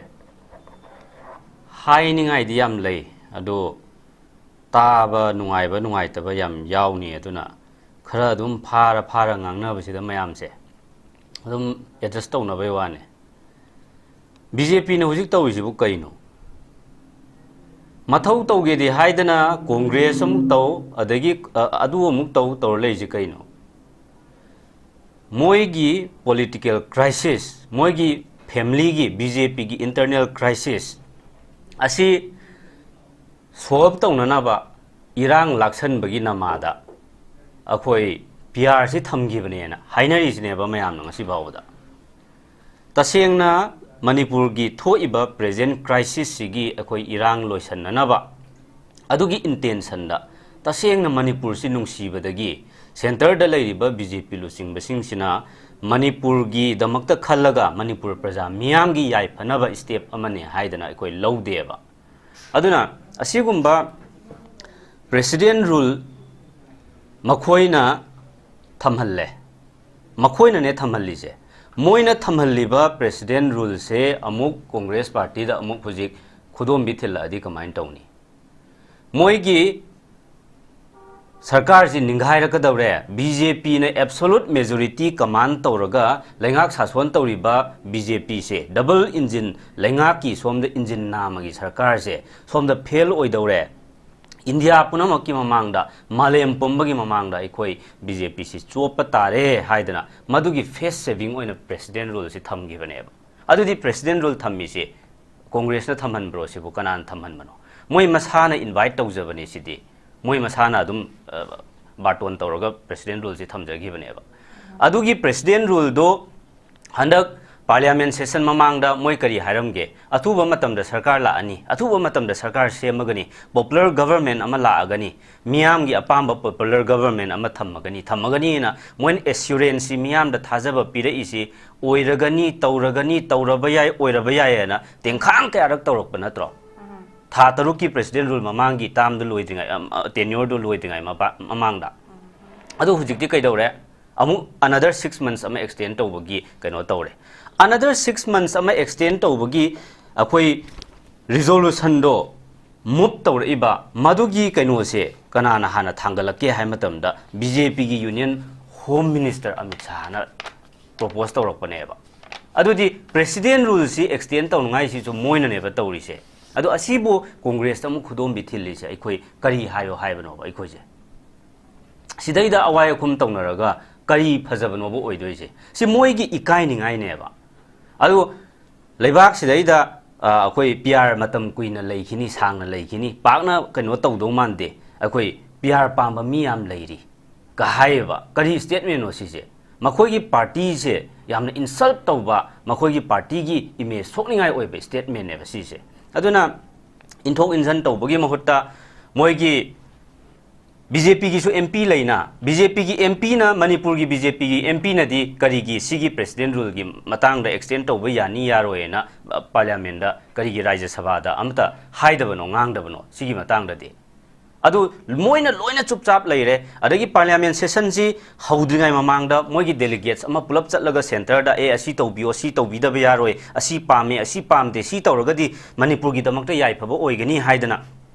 ꯍꯥꯏꯅꯤꯡꯉꯥꯏꯗꯤ ꯌꯥꯝ ꯂꯩ, ꯑꯗꯣ ꯇꯥꯕ ꯅꯨꯡꯉꯥꯏꯕ ꯅꯨꯡꯉꯥꯏꯇꯕ ꯌꯥꯝ ꯌꯥꯎꯅꯤ꯫ ꯑꯗꯨꯅ ꯈꯔ ꯑꯗꯨꯝ ꯐꯥꯔ ꯐꯥꯔ ꯉꯥꯡꯅꯕꯁꯤꯗ ꯃꯌꯥꯝꯁꯦ ꯑꯗꯨꯝ ꯑꯦꯗꯖꯁ ꯇꯧꯅꯕꯩ ꯋꯥꯅꯤ꯫ ꯕꯤ ꯖꯦ ꯄꯤꯅ ꯍꯧꯖꯤꯛ ꯇꯧꯔꯤꯁꯤꯕꯨ ꯀꯩꯅꯣ? ꯃꯊꯧ ꯇꯧꯒꯦꯗꯤ ꯍꯥꯏꯗꯅ ꯀꯣꯡꯒ꯭ꯔꯦꯁ ꯑꯃꯨꯛ ꯇꯧ, ꯑꯗꯒꯤ, ꯑ, ꯑꯗꯨ ꯑꯃꯨꯛ ꯇꯧ, ꯇꯧꯔ ꯂꯩꯔꯤꯁꯤ ꯀꯩꯅꯣ? ꯃꯣꯏꯒꯤ political crisis, ꯃꯣꯏꯒꯤ family ꯒꯤ, ꯕꯤ ꯖꯦ ꯄꯤꯒꯤ internal crisis ꯑꯁꯤ solve ꯇꯧꯅꯅꯕ ꯏꯔꯥꯡ ꯂꯥꯛꯁꯟꯕꯒꯤ ꯅꯃꯥꯗ ꯑꯩꯈꯣꯏ ꯄꯤ ꯑꯥꯔ ꯁꯤ ꯊꯝꯈꯤꯕꯅꯦꯅ ꯍꯥꯏꯅꯔꯤꯁꯤꯅꯦꯕ ꯃꯌꯥꯝꯅ ꯉꯁꯤ ꯐꯥꯎꯕꯗ꯫ ꯇꯁꯦꯡꯅ ꯃꯅꯤꯄꯨꯔꯒꯤ ꯊꯣꯛꯏꯕ present crisis ꯁꯤꯒꯤ ꯑꯩꯈꯣꯏ ꯏꯔꯥꯡ ꯂꯣꯏꯁꯟꯅꯅꯕ ꯑꯗꯨꯒꯤ intention ꯗ ꯇꯁꯦꯡꯅ ꯃꯅꯤꯄꯨꯔꯁꯤ ꯅꯨꯡꯁꯤꯕꯗꯒꯤ centre ꯗ ꯂꯩꯔꯤꯕ ꯕꯤ ꯖꯦ ꯄꯤ ꯂꯨꯆꯤꯡꯕꯁꯤꯡꯁꯤꯅ ꯃꯅꯤꯄꯨꯔꯒꯤꯗꯃꯛꯇ ꯈꯜꯂꯒ ꯃꯅꯤꯄꯨꯔ ꯄ꯭ꯔꯖꯥ ꯃꯤꯌꯥꯝꯒꯤ ꯌꯥꯏꯐꯅꯕ step ꯑꯃꯅꯤ ꯍꯥꯏꯗꯅ ꯑꯩꯈꯣꯏ ꯂꯧꯗꯦꯕ꯫ ꯑꯗꯨꯅ ꯑꯁꯤꯒꯨꯝꯕ president rule ꯃꯈꯣꯏꯅ ꯊꯝꯍꯜꯂꯦ꯫ ꯃꯈꯣꯏꯅꯅꯦ ꯊꯝꯍꯜꯂꯤꯁꯦ꯫ ꯃꯣꯏꯅ ꯊꯝꯍꯜꯂꯤꯕ president ruleꯁꯦ ꯑꯃꯨꯛ Congress partyꯗ ꯑꯃꯨꯛ ꯍꯧꯖꯤꯛ ꯈꯨꯗꯣꯝꯕꯤ ꯊꯤꯜꯂꯛꯑꯗꯤ ꯀꯃꯥꯏꯅ ꯇꯧꯅꯤ? ꯃꯣꯏꯒꯤ ꯁꯔꯀꯥꯔꯁꯤ ꯅꯤꯡꯈꯥꯏꯔꯛꯀꯗꯧꯔꯦ꯫ ꯕꯤ ꯖꯦ ꯄꯤꯅ absolute majority command ꯇꯧꯔꯒ ꯂꯩꯉꯥꯛ ꯁꯥꯁꯣꯟ ꯇꯧꯔꯤꯕ ꯕꯤ ꯖꯦ ꯄꯤꯁꯦ, double engine, ꯂꯩꯉꯥꯛꯀꯤ ꯁꯣꯝꯗ engine ꯅꯥꯝꯃꯒꯤ ꯁꯔꯀꯥꯔꯁꯦ ꯁꯣꯝꯗ fail ꯑꯣꯏꯗꯧꯔꯦ꯫ ꯏꯟꯗꯤꯌꯥ ꯄꯨꯝꯅꯃꯛꯀꯤ ꯃꯃꯥꯡꯗ, ꯃꯥꯂꯦꯝ ꯄꯨꯝꯕꯒꯤ ꯃꯃꯥꯡꯗ ꯑꯩꯈꯣꯏ ꯕꯤ ꯖꯦ ꯄꯤꯁꯤ ꯆꯣꯞꯄ ꯇꯥꯔꯦ ꯍꯥꯏꯗꯅ ꯃꯗꯨꯒꯤ face saving ꯑꯣꯏꯅ president ruleꯁꯤ ꯊꯝꯈꯤꯕꯅꯦꯕ꯫ ꯑꯗꯨꯗꯤ president rule ꯊꯝꯃꯤꯁꯤ Congressꯅ ꯊꯝꯍꯟꯕ꯭ꯔꯣ? ꯁꯤꯕꯨ ꯀꯅꯥꯅ ꯊꯝꯍꯟꯕꯅꯣ? ꯃꯣꯏ ꯃꯁꯥꯅ invite ꯇꯧꯖꯕꯅꯤ ꯁꯤꯗꯤ꯫ ꯃꯣꯏ ꯃꯁꯥꯅ ꯑꯗꯨꯝ, ꯑ, ꯕꯥꯔꯇꯣꯟ ꯇꯧꯔꯒ president ruleꯁꯤ ꯊꯝꯖꯈꯤꯕꯅꯦꯕ꯫ ꯑꯗꯨꯒꯤ president ruleꯗꯣ ꯍꯟꯗꯛ parliament session ꯃꯃꯥꯡꯗ ꯃꯣꯏ ꯀꯔꯤ ꯍꯥꯏꯔꯝꯒꯦ? ꯑꯊꯨꯕ ꯃꯇꯝꯗ ꯁꯔꯀꯥꯔ ꯂꯥꯛꯑꯅꯤ, ꯑꯊꯨꯕ ꯃꯇꯝꯗ ꯁꯔꯀꯥꯔ ꯁꯦꯝꯃꯒꯅꯤ, popular government ꯑꯃ ꯂꯥꯛꯑꯒꯅꯤ, ꯃꯤꯌꯥꯝꯒꯤ ꯑꯄꯥꯝꯕ popular government ꯑꯃ ꯊꯝꯃꯒꯅꯤ, ꯊꯝꯃꯒꯅꯤꯅ ꯃꯣꯏꯅ assurance ꯁꯤ, ꯃꯤꯌꯥꯝꯗ ꯊꯥꯖꯕ ꯄꯤꯔꯛꯏꯁꯤ, ꯑꯣꯏꯔꯒꯅꯤ, ꯇꯧꯔꯒꯅꯤ, ꯇꯧꯔꯕ ꯌꯥꯏ, ꯑꯣꯏꯔꯕ ꯌꯥꯏ ꯍꯥꯏꯅ ꯇꯦꯡꯈꯥꯡ ꯀꯌꯥꯔꯛ ꯇꯧꯔꯛꯄ ꯅꯠꯇ꯭ꯔꯣ? ꯊꯥ ꯇꯔꯨꯛꯀꯤ president rule ꯃꯃꯥꯡꯒꯤ termꯗꯨ ꯂꯣꯏꯗ꯭ꯔꯤꯉꯩ, ꯑꯝ, ꯑ, tenureꯗꯨ ꯂꯣꯏꯗ꯭ꯔꯤꯉꯩ ꯃꯄꯥ-, ꯃꯃꯥꯡꯗ꯫ ꯑꯗꯨ ꯍꯧꯖꯤꯛꯇꯤ ꯀꯩꯗꯧꯔꯦ? ꯑꯃꯨꯛ another six months ꯑꯃ extend ꯇꯧꯕꯒꯤ ꯀꯩꯅꯣ ꯇꯧꯔꯦ꯫ Another six months ꯑꯃ extend ꯇꯧꯕꯒꯤ ꯑꯩꯈꯣꯏ resolutionꯗꯣ move ꯇꯧꯔꯛꯏꯕ, ꯃꯗꯨꯒꯤ ꯀꯩꯅꯣꯁꯦ ꯀꯅꯥꯅ ꯍꯥꯟꯅ ꯊꯥꯡꯒꯠꯂꯛꯀꯦ ꯍꯥꯏ ꯃꯇꯝꯗ, ꯕꯤ ꯖꯦ ꯄꯤꯒꯤ Union Home Minister ꯑꯃꯤꯠ ꯁꯥꯍꯅ propose ꯇꯧꯔꯛꯄꯅꯦꯕ꯫ ꯑꯗꯨꯗꯤ president ruleꯁꯤ extend ꯇꯧꯅꯉꯥꯏꯁꯤꯁꯨ ꯃꯣꯏꯅꯅꯦꯕ ꯇꯧꯔꯤꯁꯦ꯫ ꯑꯗꯣ ꯑꯁꯤꯕꯨ Congressꯇ ꯑꯃꯨꯛ ꯈꯨꯗꯣꯝꯕꯤ ꯊꯤꯜꯂꯤꯁꯦ ꯑꯩꯈꯣꯏ ꯀꯔꯤ ꯍꯥꯏꯌꯣ ꯍꯥꯏꯕꯅꯣꯕ ꯑꯩꯈꯣꯏꯁꯦ? ꯁꯤꯗꯩꯗ ꯑꯋꯥꯏ ꯑꯈꯨꯝ ꯇꯧꯅꯔꯒ ꯀꯔꯤ ꯐꯖꯕꯅꯣꯕ ꯑꯣꯏꯗꯣꯏꯁꯦ? ꯁꯤ ꯃꯣꯏꯒꯤ ꯏꯀꯥꯏꯅꯤꯡꯉꯥꯏꯅꯦꯕ꯫ ꯑꯗꯨ ꯂꯩꯕꯥꯛꯁꯤꯗꯩꯗ, ꯑ, ꯑꯩꯈꯣꯏ P R ꯃꯇꯝ ꯀꯨꯏꯅ ꯂꯩꯈꯤꯅꯤ, ꯁꯥꯡꯅ ꯂꯩꯈꯤꯅꯤ, ꯄꯥꯛꯅ ꯀꯩꯅꯣ ꯇꯧꯗꯧ ꯃꯥꯟꯗꯦ, ꯑꯩꯈꯣꯏ P R ꯄꯥꯝꯕ ꯃꯤ ꯌꯥꯝ ꯂꯩꯔꯤ ꯀ ꯍꯥꯏꯌꯦꯕ꯫ ꯀꯔꯤ statementꯅꯣ ꯁꯤꯁꯦ? ꯃꯈꯣꯏꯒꯤ partyꯁꯦ ꯌꯥꯝꯅ insult ꯇꯧꯕ, ꯃꯈꯣꯏꯒꯤ partyꯒꯤ image ꯁꯣꯛꯅꯤꯡꯉꯥꯏ ꯑꯣꯏꯕ statementꯅꯦꯕ ꯁꯤꯁꯦ꯫ ꯑꯗꯨꯅ ꯏꯟꯊꯣꯛ ꯏꯟꯁꯤꯟ ꯇꯧꯕꯒꯤ ꯃꯍꯨꯠꯇ ꯃꯣꯏꯒꯤ B J Pꯒꯤꯁꯨ M P ꯂꯩꯅ, B J Pꯒꯤ M Pꯅ, ꯃꯅꯤꯄꯨꯔꯒꯤ B J Pꯒꯤ M Pꯅꯗꯤ ꯀꯔꯤꯒꯤ ꯁꯤꯒꯤ president ruleꯒꯤ ꯃꯇꯥꯡꯗ extend ꯇꯧꯕ ꯌꯥꯅꯤ ꯌꯥꯔꯣꯏꯅ, ꯑ, parliamentꯗ, ꯀꯔꯤꯒꯤ ꯔꯥꯖ꯭ꯌ ꯁꯚꯥꯗ ꯑꯃꯇ ꯍꯥꯏꯗꯕꯅꯣ, ꯉꯥꯡꯗꯕꯅꯣ ꯁꯤꯒꯤ ꯃꯇꯥꯡꯗꯗꯤ? ꯑꯗꯨ ꯃꯣꯏꯅ ꯂꯣꯏꯅ ꯆꯨꯞ ꯆꯥꯞ ꯂꯩꯔꯦ꯫ ꯑꯗꯒꯤ parliament session ꯁꯤ ꯍꯧꯗ꯭ꯔꯤꯉꯩ ꯃꯃꯥꯡꯗ ꯃꯣꯏꯒꯤ delegates ꯑꯃ ꯄꯨꯂꯞ ꯆꯠꯂꯒ centre ꯗ, "ꯑꯦ, ꯑꯁꯤ ꯇꯧꯕꯤꯌꯣ, ꯁꯤ ꯇꯧꯕꯤꯗꯕ ꯌꯥꯔꯣꯏ, ꯑꯁꯤ ꯄꯥꯝꯃꯦ, ꯑꯁꯤ ꯄꯥꯝꯗꯦ, ꯁꯤ ꯇꯧꯔꯒꯗꯤ ꯃꯅꯤꯄꯨꯔꯒꯤꯗꯃꯛꯇ ꯌꯥꯏꯐꯕ ꯑꯣꯏꯒꯅꯤ" ꯍꯥꯏꯗꯅ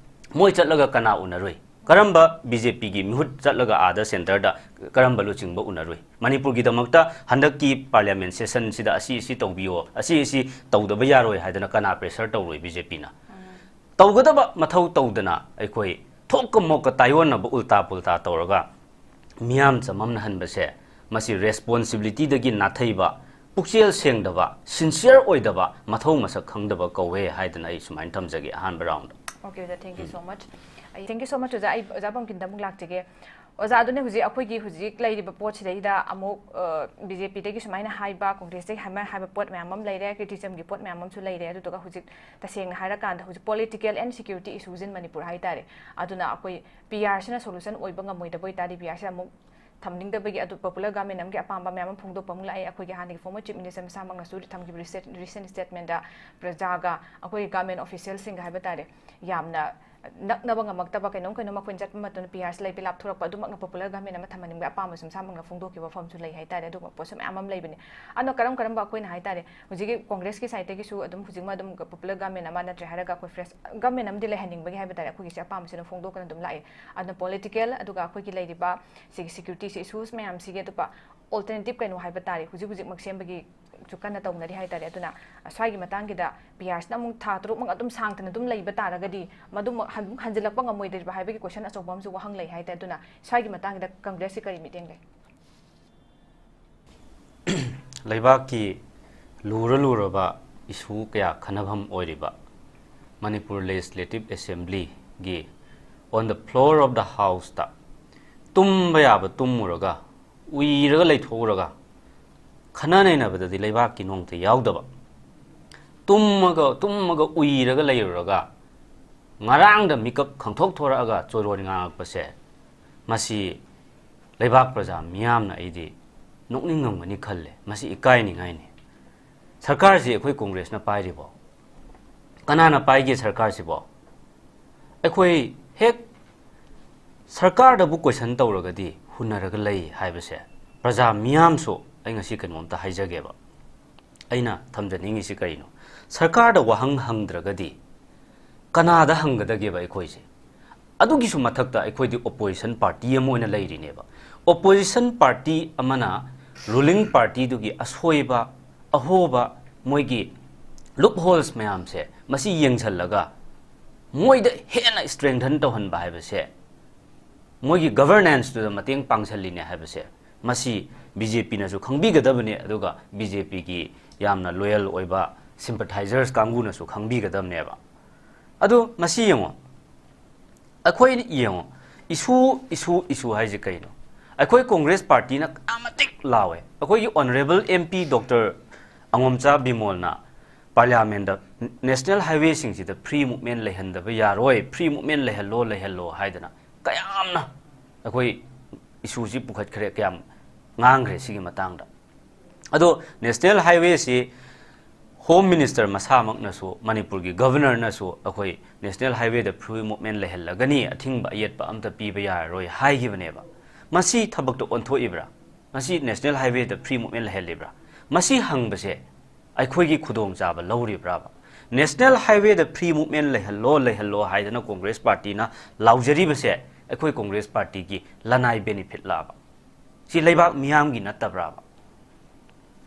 ꯃꯣꯏ ꯆꯠꯂꯒ ꯀꯅꯥ ꯎꯅꯔꯨꯏ? ꯀꯔꯝꯕ BJP ꯒꯤ ꯃꯤꯍꯨꯠ ꯆꯠꯂꯒ ꯑꯥꯗ centre ꯗ ꯀꯔꯝꯕ ꯂꯨꯆꯤꯡꯕ ꯎꯅꯔꯨꯏ? ꯃꯅꯤꯄꯨꯔꯒꯤꯗꯃꯛꯇ ꯍꯟꯗꯛꯀꯤ parliament session ꯁꯤꯗ ꯑꯁꯤ ꯑꯁꯤ ꯇꯧꯕꯤꯌꯣ, ꯑꯁꯤ ꯑꯁꯤ ꯇꯧꯗꯕ ꯌꯥꯔꯣꯏ ꯍꯥꯏꯗꯅ ꯀꯅꯥ pressure ꯇꯧꯔꯨꯏ BJP ꯅ? ꯇꯧꯒꯗꯕ ꯃꯊꯧ ꯇꯧꯗꯅ ꯑꯩꯈꯣꯏ ꯊꯣꯛꯀ ꯃꯣꯛꯀ ꯇꯥꯏꯑꯣꯟꯅꯕ, ꯎꯜꯇꯥ ꯄꯨꯜꯇꯥ ꯇꯧꯔꯒ ꯃꯤꯌꯥꯝ ꯆꯃꯝꯅꯍꯟꯕꯁꯦ, ꯃꯁꯤ responsibility ꯗꯒꯤ ꯅꯥꯊꯩꯕ, ꯄꯨꯛꯆꯦꯜ ꯁꯦꯡꯗꯕ, sincere ꯑꯣꯏꯗꯕ, ꯃꯊꯧ ꯃꯁꯛ ꯈꯪꯗꯕ ꯀꯧꯋꯦ ꯍꯥꯏꯗꯅ ꯑꯩ ꯁꯨꯃꯥꯏꯅ ꯊꯝꯖꯒꯦ ꯑꯍꯥꯟꯕ round ꯗ꯫ Okay, ꯑꯣꯖꯥ, thank you so much꯫ ꯑꯩ, thank you so much, ꯑꯣꯖꯥ꯫ ꯑꯩ ꯑꯣꯖꯥ ꯄꯝꯀꯤꯟꯗ ꯑꯃꯨꯛ ꯂꯥꯛꯆꯒꯦ꯫ ꯑꯣꯖꯥ, ꯑꯗꯨꯅꯦ ꯍꯧꯖꯤꯛ ꯑꯩꯈꯣꯏꯒꯤ ꯍꯧꯖꯤꯛ ꯂꯩꯔꯤꯕ ꯄꯣꯠꯁꯤꯗꯩꯗ ꯑꯃꯨꯛ, ꯑ, BJP ꯗꯒꯤ ꯁꯨꯃꯥꯏꯅ ꯍꯥꯏꯕ, Congress ꯇꯒꯤ ꯍꯥꯏꯕ, ꯍꯥꯏꯕ ꯄꯣꯠ ꯃꯌꯥꯝ ꯑꯃ ꯂꯩꯔꯦ, criticism ꯒꯤ ꯄꯣꯠ ꯃꯌꯥꯝ ꯑꯃꯁꯨ ꯂꯩꯔꯦ꯫ ꯑꯗꯨꯗꯨꯒ ꯍꯧꯖꯤꯛ ꯇꯁꯦꯡꯅ ꯍꯥꯏꯔꯀꯥꯟꯗ ꯍꯧꯖꯤꯛ political and security issues in Manipur ꯍꯥꯏꯇꯥꯔꯦ꯫ ꯑꯗꯨꯅ ꯑꯩꯈꯣꯏ PR ꯁꯤꯅ solution ꯑꯣꯏꯕ ꯉꯝꯃꯣꯏꯗꯕ ꯑꯣꯏꯇꯥꯔꯗꯤ, PR ꯁꯤꯅ ꯑꯃꯨꯛ ꯊꯝꯅꯤꯡꯗꯕꯒꯤ ꯑꯗꯨ popular government ꯑꯃꯒꯤ ꯑꯄꯥꯝꯕ ꯃꯌꯥꯝ ꯑꯃ ꯐꯣꯡꯗꯣꯛꯄ ꯑꯃꯨꯛ ꯂꯥꯛꯑꯦ꯫ ꯑꯩꯈꯣꯏꯒꯤ ꯍꯥꯟꯅꯒꯤ former Chief Minister ꯃꯁꯥꯃꯛꯅꯁꯨ ꯊꯝꯈꯤꯕ recent, recent statement ꯗ ꯄ꯭ꯔꯖꯥꯒ ꯑꯩꯈꯣꯏꯒꯤ government official ꯁꯤꯡꯒ ꯍꯥꯏꯕ ꯇꯥꯔꯦ, ꯌꯥꯝꯅ ꯅꯛꯅꯕ ꯉꯝꯃꯛꯇꯕ, ꯀꯩꯅꯣꯝ ꯀꯩꯅꯣꯝ ꯑꯩꯈꯣꯏꯅ ꯆꯠꯄ ꯃꯇꯝꯗ PR ꯁꯤ ꯂꯩꯕꯩ ꯂꯥꯞꯊꯣꯔꯛꯄ, ꯑꯗꯨꯃꯛꯅ popular government ꯑꯃ ꯊꯝꯍꯟꯅꯤꯡꯕꯒꯤ ꯑꯄꯥꯝꯕꯁꯨ ꯃꯁꯥꯃꯛꯅ ꯐꯣꯡꯗꯣꯛꯈꯤꯕ ꯋꯥꯐꯝꯁꯨ ꯂꯩ ꯍꯥꯏꯇꯥꯔꯦ꯫ ꯑꯗꯨꯒꯨꯝꯕ ꯄꯣꯠꯁꯨ ꯃꯌꯥꯝ ꯑꯃ ꯂꯩꯕꯅꯤ꯫ ꯑꯗꯣ ꯀꯔꯝ ꯀꯔꯝꯕ ꯑꯩꯈꯣꯏꯅ ꯍꯥꯏꯇꯥꯔꯦ, ꯍꯧꯖꯤꯛꯀꯤ Congress ꯀꯤ side ꯇꯒꯤꯁꯨ ꯑꯗꯨꯝ ꯍꯧꯖꯤꯛꯃꯛ ꯑꯗꯨꯝ popular government ꯑꯃ ꯅꯠꯇ꯭ꯔꯦ ꯍꯥꯏꯔꯒ ꯑꯩꯈꯣꯏ fresh government ꯑꯃꯗꯤ ꯂꯩꯍꯟꯅꯤꯡꯕꯒꯤ ꯍꯥꯏꯕ ꯇꯥꯔꯦ, ꯑꯩꯈꯣꯏꯒꯤꯁꯦ ꯑꯄꯥꯝꯕꯁꯦ ꯑꯗꯨꯝ ꯐꯣꯡꯗꯣꯛꯇꯅ ꯑꯗꯨꯝ ꯂꯥꯛꯑꯦ꯫ ꯑꯗꯨꯅ political ꯑꯗꯨꯒ ꯑꯩꯈꯣꯏꯒꯤ ꯂꯩꯔꯤꯕ ꯁꯤꯒꯤ security ꯁꯤ issues ꯃꯌꯥꯝꯁꯤꯒꯤ ꯑꯇꯣꯞꯄ alternative ꯀꯩꯅꯣ ꯍꯥꯏꯕ ꯇꯥꯔꯦ, ꯍꯧꯖꯤꯛ ꯍꯧꯖꯤꯛꯃꯛ ꯁꯦꯝꯕꯒꯤ ꯁꯨ ꯀꯟꯅ ꯇꯧꯅꯔꯤ ꯍꯥꯏꯇꯥꯔꯦ꯫ ꯑꯗꯨꯅ ꯁ꯭ꯋꯥꯏꯒꯤ ꯃꯇꯥꯡꯒꯤꯗ PR ꯁꯤꯅ ꯑꯃꯨꯛ ꯊꯥ ꯇꯔꯨꯛꯃꯛ ꯑꯗꯨꯝ ꯁꯥꯡꯊꯅ ꯑꯗꯨꯝ ꯂꯩꯕ ꯇꯥꯔꯒꯗꯤ ꯃꯗꯨꯃꯛ ꯍꯟ-, ꯍꯟꯖꯤꯜꯂꯛꯄ ꯉꯝꯃꯣꯏꯗ꯭ꯔꯤꯕ ꯍꯥꯏꯕꯒꯤ question ꯑꯆꯧꯕ ꯑꯃꯁꯨ ꯋꯥꯍꯪ ꯂꯩ ꯍꯥꯏꯇꯥꯔꯦ꯫ ꯑꯗꯨꯅ ꯁ꯭ꯋꯥꯏꯒꯤ ꯃꯇꯥꯡꯒꯤꯗ Congress ꯀꯤ ꯀꯔꯤ ꯃꯤꯠꯌꯦꯡ ꯂꯩ? ꯂꯩꯕꯥꯛꯀꯤ ꯂꯨꯔ ꯂꯨꯔꯕ issue ꯀꯌꯥ ꯈꯟꯅꯐꯝ ꯑꯣꯏꯔꯤꯕ ꯃꯅꯤꯄꯨꯔ Legislative Assembly ꯒꯤ on the floor of the house ꯇ ꯇꯨꯝꯕ ꯌꯥꯕ ꯇꯨꯝꯃꯨꯔꯒ, ꯎꯏꯔꯒ ꯂꯩꯊꯣꯛꯎꯔꯒ, ꯈꯟꯅ ꯅꯩꯅꯕꯗꯗꯤ ꯂꯩꯕꯥꯛꯀꯤ ꯅꯣꯡꯇ ꯌꯥꯎꯗꯕ, ꯇꯨꯝꯃꯒ, ꯇꯨꯝꯃꯒ ꯎꯏꯔꯒ ꯂꯩꯔꯨꯔꯒ, ꯉꯔꯥꯡꯗ ꯃꯤꯀꯞ ꯈꯪꯊꯣꯛ ꯊꯣꯔꯛꯑꯒ ꯆꯣꯏꯔꯣꯟ ꯉꯥꯡꯉꯛꯄꯁꯦ, ꯃꯁꯤ ꯂꯩꯕꯥꯛ ꯄ꯭ꯔꯖꯥ ꯃꯤꯌꯥꯝꯅ ꯑꯩꯗꯤ ꯅꯣꯛꯅꯤꯡꯉꯝꯒꯅꯤ ꯈꯜꯂꯦ꯫ ꯃꯁꯤ ꯏꯀꯥꯏꯅꯤꯡꯉꯥꯏꯅꯤ꯫ ꯁꯔꯀꯥꯔꯁꯤ ꯑꯩꯈꯣꯏ Congress ꯅ ꯄꯥꯏꯔꯤꯕꯣ? ꯀꯅꯥꯅ ꯄꯥꯏꯒꯦ ꯁꯔꯀꯥꯔꯁꯤꯕꯣ? ꯑꯩꯈꯣꯏ ꯍꯦꯛ ꯁꯔꯀꯥꯔꯗꯕꯨ ꯀꯣꯏꯁꯟ ꯇꯧꯔꯒꯗꯤ ꯍꯨꯟꯅꯔꯒ ꯂꯩ ꯍꯥꯏꯕꯁꯦ ꯄ꯭ꯔꯖꯥ ꯃꯤꯌꯥꯝꯁꯨ, ꯑꯩ ꯉꯁꯤ ꯀꯩꯅꯣꯝꯇ ꯍꯥꯏꯖꯒꯦꯕ꯫ ꯑꯩꯅ ꯊꯝꯖꯅꯤꯡꯉꯤꯁꯤ ꯀꯔꯤꯅꯣ? ꯁꯔꯀꯥꯔꯗ ꯋꯥꯍꯪ ꯍꯪꯗ꯭ꯔꯒꯗꯤ ꯀꯅꯥꯗ ꯍꯪꯒꯗꯒꯦꯕ ꯑꯩꯈꯣꯏꯁꯦ? ꯑꯗꯨꯒꯤꯁꯨ ꯃꯊꯛꯇ ꯑꯩꯈꯣꯏꯗꯤ ꯑꯣꯄꯣꯖꯤꯁꯟ ꯄꯥꯔꯇꯤ ꯑꯃ ꯑꯣꯏꯅ ꯂꯩꯔꯤꯅꯦꯕ꯫ ꯑꯣꯄꯣꯖꯤꯁꯟ ꯄꯥꯔꯇꯤ ꯑꯃꯅ ꯔꯨꯂꯤꯡ ꯄꯥꯔꯇꯤꯗꯨꯒꯤ ꯑꯁꯣꯏꯕ, ꯑꯍꯣꯕ, ꯃꯣꯏꯒꯤ ꯂꯨꯞ ꯍꯣꯜꯁ ꯃꯌꯥꯝꯁꯦ ꯃꯁꯤ ꯌꯦꯡꯁꯜꯂꯒ ꯃꯣꯏꯗ ꯍꯦꯟꯅ ꯁ꯭ꯇꯔꯦꯡꯊꯟ ꯇꯧꯍꯟꯕ ꯍꯥꯏꯕꯁꯦ, ꯃꯣꯏꯒꯤ ꯒꯚꯔꯅꯦꯟꯁꯇꯨꯗ ꯃꯇꯦꯡ ꯄꯥꯡꯁꯜꯂꯤꯅꯦ ꯍꯥꯏꯕꯁꯦ ꯃꯁꯤ ꯕꯤ ꯖꯦ ꯄꯤꯅꯁꯨ ꯈꯪꯕꯤꯒꯗꯕꯅꯤ, ꯑꯗꯨꯒ ꯕꯤ ꯖꯦ ꯄꯤꯒꯤ ꯌꯥꯝꯅ ꯂꯣꯌꯦꯜ ꯑꯣꯏꯕ ꯁꯤꯝꯄꯊꯥꯏꯖꯔꯁ ꯀꯥꯡꯕꯨꯅꯁꯨ ꯈꯪꯕꯤꯒꯗꯕꯅꯦꯕ꯫ ꯑꯗꯨ ꯃꯁꯤ ꯌꯦꯡꯉꯣ, ꯑꯩꯈꯣꯏꯅ ꯌꯦꯡꯉꯣ, ꯏꯁꯨ, ꯏꯁꯨ, ꯏꯁꯨ ꯍꯥꯏꯁꯦ ꯀꯩꯅꯣ? ꯑꯩꯈꯣꯏ ꯀꯣꯡꯒ꯭ꯔꯦꯁ ꯄꯥꯔꯇꯤꯅ ꯀꯌꯥ ꯃꯇꯤꯛ ꯂꯥꯎꯋꯦ꯫ ꯑꯩꯈꯣꯏꯒꯤ honourable M P doctor Angomcha ꯕꯤꯃꯣꯜꯅ ꯄꯥꯔꯂꯤꯌꯥꯃꯦꯟꯗ ꯅꯦꯁꯅꯦꯜ ꯍꯥꯏꯋꯦꯁꯤꯡꯁꯤꯗ ꯐ꯭ꯔꯤ ꯃꯨꯞꯃꯦꯟ ꯂꯩꯍꯟꯗꯕ ꯌꯥꯔꯣꯏ, ꯐ꯭ꯔꯤ ꯃꯨꯞꯃꯦꯟ ꯂꯩꯍꯜꯂꯣ, ꯂꯩꯍꯜꯂꯣ ꯍꯥꯏꯗꯅ ꯀꯌꯥꯝꯅ ꯑꯩꯈꯣꯏ ꯏꯁꯨꯁꯤ ꯄꯨꯈꯠꯈ꯭ꯔꯦ, ꯀꯌꯥꯝ ꯉꯥꯡꯈ꯭ꯔꯦ ꯁꯤꯒꯤ ꯃꯇꯥꯡꯗ꯫ ꯑꯗꯣ ꯅꯦꯁꯅꯦꯜ ꯍꯥꯏꯋꯦꯁꯤ ꯍꯣꯝ ꯃꯤꯅꯤꯁꯇꯔ ꯃꯁꯥꯃꯛꯅꯁꯨ, ꯃꯅꯤꯄꯨꯔꯒꯤ ꯒꯚꯔꯅꯔꯅꯁꯨ ꯑꯩꯈꯣꯏ ꯅꯦꯁꯅꯦꯜ ꯍꯥꯏꯋꯦꯗ ꯐ꯭ꯔꯤ ꯃꯨꯞꯃꯦꯟ ꯂꯩꯍꯜꯂꯒꯅꯤ, ꯑꯊꯤꯡꯕ ꯑꯌꯦꯠꯄ ꯑꯝꯇ ꯄꯤꯕ ꯌꯥꯔꯔꯣꯏ ꯍꯥꯏꯈꯤꯕꯅꯦꯕ꯫ ꯃꯁꯤ ꯊꯕꯛꯇ ꯑꯣꯟꯊꯣꯛꯏꯕ꯭ꯔꯥ? ꯃꯁꯤ ꯅꯦꯁꯅꯦꯜ ꯍꯥꯏꯋꯦꯗ ꯐ꯭ꯔꯤ ꯃꯨꯞꯃꯦꯟ ꯂꯩꯍꯜꯂꯤꯕ꯭ꯔꯥ? ꯃꯁꯤ ꯍꯪꯕꯁꯦ ꯑꯩꯈꯣꯏꯒꯤ ꯈꯨꯗꯣꯡꯆꯥꯕ ꯂꯧꯔꯤꯕ꯭ꯔꯥꯕ? ꯅꯦꯁꯅꯦꯜ ꯍꯥꯏꯋꯦꯗ ꯐ꯭ꯔꯤ ꯃꯨꯞꯃꯦꯟ ꯂꯩꯍꯜꯂꯣ, ꯂꯩꯍꯜꯂꯣ ꯍꯥꯏꯗꯅ ꯀꯣꯡꯒ꯭ꯔꯦꯁ ꯄꯥꯔꯇꯤꯅ ꯂꯥꯎꯖꯔꯤꯕꯁꯦ ꯑꯩꯈꯣꯏ ꯀꯣꯡꯒ꯭ꯔꯦꯁ ꯄꯥꯔꯇꯤꯒꯤ ꯂꯅꯥꯏ ꯕꯦꯅꯤꯐꯤꯠ ꯂꯥꯕ? ꯁꯤ ꯂꯩꯕꯥꯛ ꯃꯤꯌꯥꯝꯒꯤ ꯅꯠꯇꯕ꯭ꯔꯥꯕ?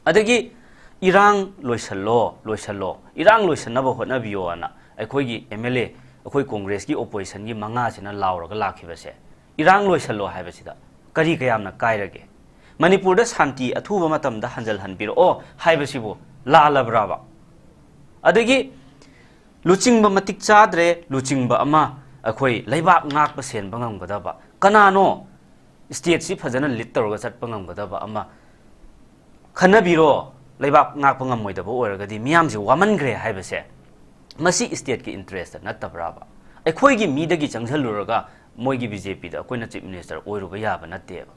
ꯑꯗꯒꯤ ꯏꯔꯥꯡ ꯂꯣꯏꯁꯜꯂꯣ, ꯂꯣꯏꯁꯜꯂꯣ, ꯏꯔꯥꯡ ꯂꯣꯏꯁꯟꯅꯕ ꯍꯣꯠꯅꯕꯤꯌꯣꯅ ꯑꯩꯈꯣꯏꯒꯤ ꯑꯦꯝ ꯑꯦꯜ ꯑꯦ, ꯑꯩꯈꯣꯏ ꯀꯣꯡꯒ꯭ꯔꯦꯁꯀꯤ ꯑꯣꯄꯣꯖꯤꯁꯟꯒꯤ ꯃꯉꯥꯁꯤꯅ ꯂꯥꯎꯔꯒ ꯂꯥꯛꯈꯤꯕꯁꯦ, ꯏꯔꯥꯡ ꯂꯣꯏꯁꯜꯂꯣ ꯍꯥꯏꯕꯁꯤꯗ ꯀꯔꯤ ꯀꯌꯥꯝꯅ ꯀꯥꯏꯔꯒꯦ? ꯃꯅꯤꯄꯨꯔꯗ ꯁꯥꯟꯇꯤ ꯑꯊꯨꯕ ꯃꯇꯝꯗ ꯍꯟꯖꯜꯍꯟꯕꯤꯔꯛꯑꯣ ꯍꯥꯏꯕꯁꯤꯕꯨ ꯂꯥꯜꯂꯕ꯭ꯔꯥꯕ? ꯑꯗꯒꯤ ꯂꯨꯆꯤꯡꯕ ꯃꯇꯤꯛ ꯆꯥꯗ꯭ꯔꯦ, ꯂꯨꯆꯤꯡꯕ ꯑꯃ ꯑꯩꯈꯣꯏ ꯂꯩꯕꯥꯛ ꯉꯥꯛꯄ ꯁꯦꯟꯕ ꯉꯝꯒꯗꯕ, ꯀꯅꯥꯅꯣ ꯁ꯭ꯇꯦꯠꯁꯤ ꯐꯖꯅ ꯂꯤꯗ ꯇꯧꯔꯒ ꯆꯠꯄ ꯉꯝꯒꯗꯕ ꯑꯃ ꯈꯟꯅꯕꯤꯔꯣ꯫ ꯂꯩꯕꯥꯛ ꯉꯥꯛꯄ ꯉꯝꯃꯣꯏꯗꯕ ꯑꯣꯏꯔꯒꯗꯤ ꯃꯤꯌꯥꯝꯁꯦ ꯋꯥꯃꯟꯈ꯭ꯔꯦ ꯍꯥꯏꯕꯁꯦ, ꯃꯁꯤ ꯁ꯭ꯇꯦꯠꯀꯤ ꯏꯟꯇꯔꯦꯁꯇ ꯅꯠꯇꯕ꯭ꯔꯥꯕ? ꯑꯩꯈꯣꯏꯒꯤ ꯃꯤꯗꯒꯤ ꯆꯪꯁꯜꯂꯨꯔꯒ ꯃꯣꯏꯒꯤ ꯕꯤ ꯖꯦ ꯄꯤꯗ ꯑꯩꯈꯣꯏꯅ ꯆꯤꯐ ꯃꯤꯅꯤꯁꯇꯔ ꯑꯣꯏꯔꯨꯕ ꯌꯥꯕ ꯅꯠꯇꯦꯕ꯫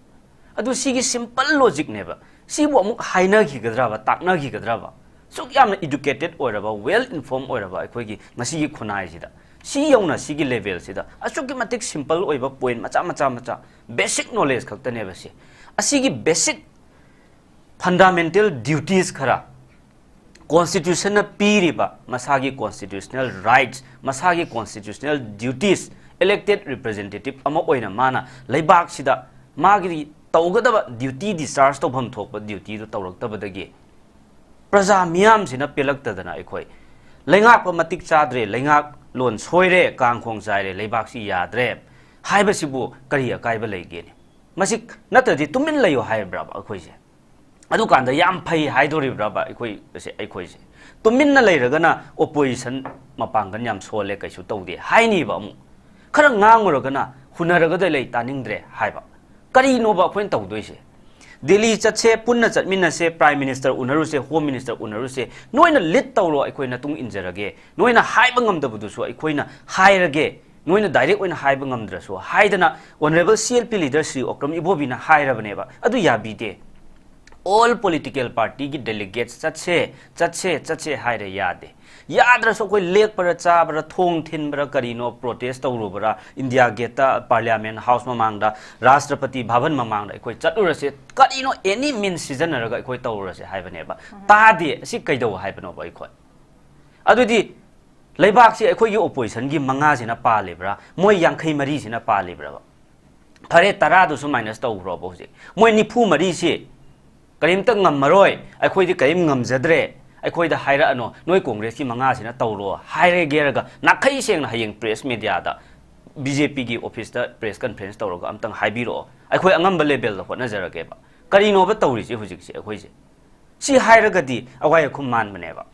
ꯑꯗꯨ ꯁꯤꯒꯤ ꯁꯤꯝꯄꯜ ꯂꯣꯖꯤꯛꯅꯦꯕ꯫ ꯁꯤꯕꯨ ꯑꯃꯨꯛ ꯍꯥꯏꯅꯈꯤꯒꯗ꯭ꯔꯕ, ꯇꯥꯛꯅꯈꯤꯒꯗ꯭ꯔꯕ? ꯁꯨꯛ ꯌꯥꯝꯅ ꯏꯗꯨꯀꯦꯇꯦꯠ ꯑꯣꯏꯔꯕ, ꯋꯦꯜ ꯏꯟꯐꯣꯔꯝ ꯑꯣꯏꯔꯕ ꯑꯩꯈꯣꯏꯒꯤ ꯉꯁꯤꯒꯤ ꯈꯨꯟꯅꯥꯏꯁꯤꯗ ꯁꯤ ꯌꯧꯅ ꯁꯤꯒꯤ ꯂꯦꯚꯦꯜꯁꯤꯗ ꯑꯁꯨꯛꯀꯤ ꯃꯇꯤꯛ ꯁꯤꯝꯄꯜ ꯑꯣꯏꯕ ꯄꯣꯏꯟ ꯃꯆꯥ ꯃꯆꯥ ꯃꯆꯥ, ꯕꯦꯁꯤꯛ ꯅꯣꯂꯦꯖ ꯈꯛꯇꯅꯦꯕ ꯁꯤ꯫ ꯑꯁꯤꯒꯤ ꯕꯦꯁꯤꯛ ꯐꯟꯗꯥꯃꯦꯟꯇꯦꯜ ꯗ꯭ꯌꯨꯇꯤꯁ ꯈꯔ, ꯀꯣꯟꯁꯇꯤꯇ꯭ꯌꯨꯁꯟꯅ ꯄꯤꯔꯤꯕ ꯃꯁꯥꯒꯤ ꯀꯣꯟꯁꯇꯤꯇ꯭ꯌꯨꯁꯅꯦꯜ ꯔꯥꯏꯠꯁ, ꯃꯁꯥꯒꯤ ꯀꯣꯟꯁꯇꯤꯇ꯭ꯌꯨꯁꯅꯦꯜ ꯗ꯭ꯌꯨꯇꯤꯁ, ꯏꯂꯦꯛꯇꯦꯗ ꯔꯤꯄ꯭ꯔꯖꯦꯟꯇꯦꯇꯤꯚ ꯑꯃ ꯑꯣꯏꯅ ꯃꯥꯅ ꯂꯩꯕꯥꯛꯁꯤꯗ ꯃꯥꯒꯤ ꯇꯧꯒꯗꯕ ꯗ꯭ꯌꯨꯇꯤ, ꯗꯤꯁꯆꯥꯔꯖ ꯇꯧꯐꯝ ꯊꯣꯛꯄ ꯗ꯭ꯌꯨꯇꯤꯗꯨ ꯇꯧꯔꯛꯇꯕꯗꯒꯤ ꯄ꯭ꯔꯖꯥ ꯃꯤꯌꯥꯝꯁꯤꯅ ꯄꯦꯜꯂꯛꯇꯗꯅ ꯑꯩꯈꯣꯏ ꯂꯩꯉꯥꯛꯄ ꯃꯇꯤꯛ ꯆꯥꯗ꯭ꯔꯦ, ꯂꯩꯉꯥꯛꯂꯣꯟ ꯁꯣꯏꯔꯦ, ꯀꯥꯡꯈꯣꯡ ꯆꯥꯏꯔꯦ, ꯂꯩꯕꯥꯛꯁꯤ ꯌꯥꯗ꯭ꯔꯦ ꯍꯥꯏꯕꯁꯤꯕꯨ ꯀꯔꯤ ꯑꯀꯥꯏꯕ ꯂꯩꯒꯦꯅꯦ? ꯃꯁꯤ ꯅꯠꯇ꯭ꯔꯗꯤ ꯇꯨꯃꯤꯟ ꯂꯩꯌꯣ ꯍꯥꯏꯕ꯭ꯔꯕ ꯑꯩꯈꯣꯏꯁꯦ? ꯑꯗꯨꯀꯥꯟꯗ ꯌꯥꯝ ꯐꯩ ꯍꯥꯏꯗꯣꯔꯤꯕ꯭ꯔꯕ ꯑꯩꯈꯣꯏ, ꯑꯩꯈꯣꯏꯁꯦ? ꯇꯨꯃꯤꯟꯅ ꯂꯩꯔꯒꯅ ꯑꯣꯄꯣꯖꯤꯁꯟ ꯃꯄꯥꯡꯒꯜ ꯌꯥꯝ ꯁꯣꯜꯂꯦ, ꯀꯩꯁꯨ ꯇꯧꯗꯦ ꯍꯥꯏꯅꯤꯕ ꯑꯃꯨꯛ꯫ ꯈꯔ ꯉꯥꯡꯉꯨꯔꯒꯅ ꯍꯨꯟꯅꯔꯒꯗ ꯂꯩ, ꯇꯥꯅꯤꯡꯗ꯭ꯔꯦ ꯍꯥꯏꯕ꯫ ꯀꯔꯤꯅꯣꯕ ꯑꯩꯈꯣꯏꯅ ꯇꯧꯗꯣꯏꯁꯦ? ꯗꯦꯜꯂꯤ ꯆꯠꯁꯦ, ꯄꯨꯟꯅ ꯆꯠꯃꯤꯟꯅꯁꯦ, ꯄ꯭ꯔꯥꯏꯝ ꯃꯤꯅꯤꯁꯇꯔ ꯎꯅꯔꯨꯁꯦ, ꯍꯣꯝ ꯃꯤꯅꯤꯁꯇꯔ ꯎꯅꯔꯨꯁꯦ, ꯅꯣꯏꯅ ꯂꯤꯗ ꯇꯧꯔꯣ, ꯑꯩꯈꯣꯏ ꯃꯇꯨꯡ ꯏꯟꯖꯔꯒꯦ, ꯅꯣꯏꯅ ꯍꯥꯏꯕ ꯉꯝꯗꯕꯗꯨꯁꯨ ꯑꯩꯈꯣꯏꯅ ꯍꯥꯏꯔꯒꯦ, ꯅꯣꯏꯅ ꯗꯥꯏꯔꯦꯛ ꯑꯣꯏꯅ ꯍꯥꯏꯕ ꯉꯝꯗ꯭ꯔꯁꯨ ꯍꯥꯏꯗꯅ honourable C L P leader Shri Okram ꯏꯕꯣꯕꯤꯅ ꯍꯥꯏꯔꯕꯅꯦꯕ꯫ ꯑꯗꯨ ꯌꯥꯕꯤꯗꯦ꯫ ꯑꯣꯜ ꯄꯣꯂꯤꯇꯤꯀꯦꯜ ꯄꯥꯔꯇꯤꯒꯤ ꯗꯦꯂꯤꯒꯦꯠꯁ ꯆꯠꯁꯦ, ꯆꯠꯁꯦ, ꯆꯠꯁꯦ ꯍꯥꯏꯔꯦ, ꯌꯥꯗꯦ꯫ ꯌꯥꯗ꯭ꯔꯁꯨ ꯑꯩꯈꯣꯏ ꯂꯦꯛꯄꯔꯥ, ꯆꯥꯕꯔꯥ, ꯊꯣꯡ ꯊꯤꯟꯕꯔꯥ, ꯀꯔꯤꯅꯣ, ꯄ꯭ꯔꯣꯇꯦꯁ ꯇꯧꯔꯨꯕꯔꯥ, ꯏꯟꯗꯤꯌꯥ ꯒꯦꯠꯇ, ꯄꯥꯔꯂꯤꯌꯥꯃꯦꯟ ꯍꯥꯎꯁ ꯃꯃꯥꯡꯗ, ꯔꯥꯁꯇ꯭ꯔꯄꯇꯤ ꯚꯕꯟ ꯃꯃꯥꯡꯗ ꯑꯩꯈꯣꯏ ꯆꯠꯂꯨꯔꯁꯦ, ꯀꯔꯤꯅꯣ, ꯑꯦꯅꯤ ꯃꯤꯟꯁ ꯁꯤꯖꯤꯟꯅꯔꯒ ꯑꯩꯈꯣꯏ ꯇꯧꯔꯨꯔꯁꯦ ꯍꯥꯏꯕꯅꯦꯕ꯫ ꯇꯥꯗꯦ꯫ ꯑꯁꯤ ꯀꯩꯗꯧ ꯍꯥꯏꯕꯅꯣꯕ ꯑꯩꯈꯣꯏ? ꯑꯗꯨꯗꯤ ꯂꯩꯕꯥꯛꯁꯤ ꯑꯩꯈꯣꯏꯒꯤ ꯑꯣꯄꯣꯖꯤꯁꯟꯒꯤ ꯃꯉꯥꯁꯤꯅ ꯄꯥꯜꯂꯤꯕ꯭ꯔꯥ, ꯃꯣꯏ ꯌꯥꯡꯈꯩ ꯃꯔꯤꯁꯤꯅ ꯄꯥꯜꯂꯤꯕ꯭ꯔꯕ? ꯐꯔꯦ, ꯇꯔꯥꯗꯨꯁꯨ ꯃꯥꯏꯅꯁ ꯇꯧꯈ꯭ꯔꯣꯕ ꯍꯧꯖꯤꯛ꯫ ꯃꯣꯏ ꯅꯤꯐꯨ ꯃꯔꯤꯁꯤ ꯀꯔꯤꯝꯇ ꯉꯝꯃꯔꯣꯏ, ꯑꯩꯈꯣꯏꯗꯤ ꯀꯔꯤꯝ ꯉꯝꯖꯗ꯭ꯔꯦ, ꯑꯩꯈꯣꯏꯗ ꯍꯥꯏꯔꯛꯑꯅꯣ, ꯅꯣꯏ ꯀꯣꯡꯒ꯭ꯔꯦꯁꯀꯤ ꯃꯉꯥꯁꯤꯅ ꯇꯧꯔꯣ ꯍꯥꯏꯔꯒꯦꯔꯒ ꯅꯥꯈꯩ ꯁꯦꯡꯅ ꯍꯌꯦꯡ ꯄ꯭ꯔꯦꯁ ꯃꯦꯗꯤꯌꯥꯗ, ꯕꯤ ꯖꯦ ꯄꯤꯒꯤ ꯑꯣꯐꯤꯁꯇ ꯄ꯭ꯔꯦꯁ ꯀꯟꯐꯔꯦꯟꯁ ꯇꯧꯔꯒ ꯑꯝꯇꯪ ꯍꯥꯏꯕꯤꯔꯛꯑꯣ꯫ ꯑꯩꯈꯣꯏ ꯑꯉꯝꯕ ꯂꯦꯚꯦꯜꯗ ꯍꯣꯠꯅꯖꯔꯒꯦꯕ꯫ ꯀꯔꯤꯅꯣꯕ ꯇꯧꯔꯤꯁꯦ ꯍꯧꯖꯤꯛꯁꯦ ꯑꯩꯈꯣꯏꯁꯦ? ꯁꯤ ꯍꯥꯏꯔꯒꯗꯤ ꯑꯋꯥꯏ ꯑꯈꯨꯝ ꯃꯥꯟꯕꯅꯦꯕ꯫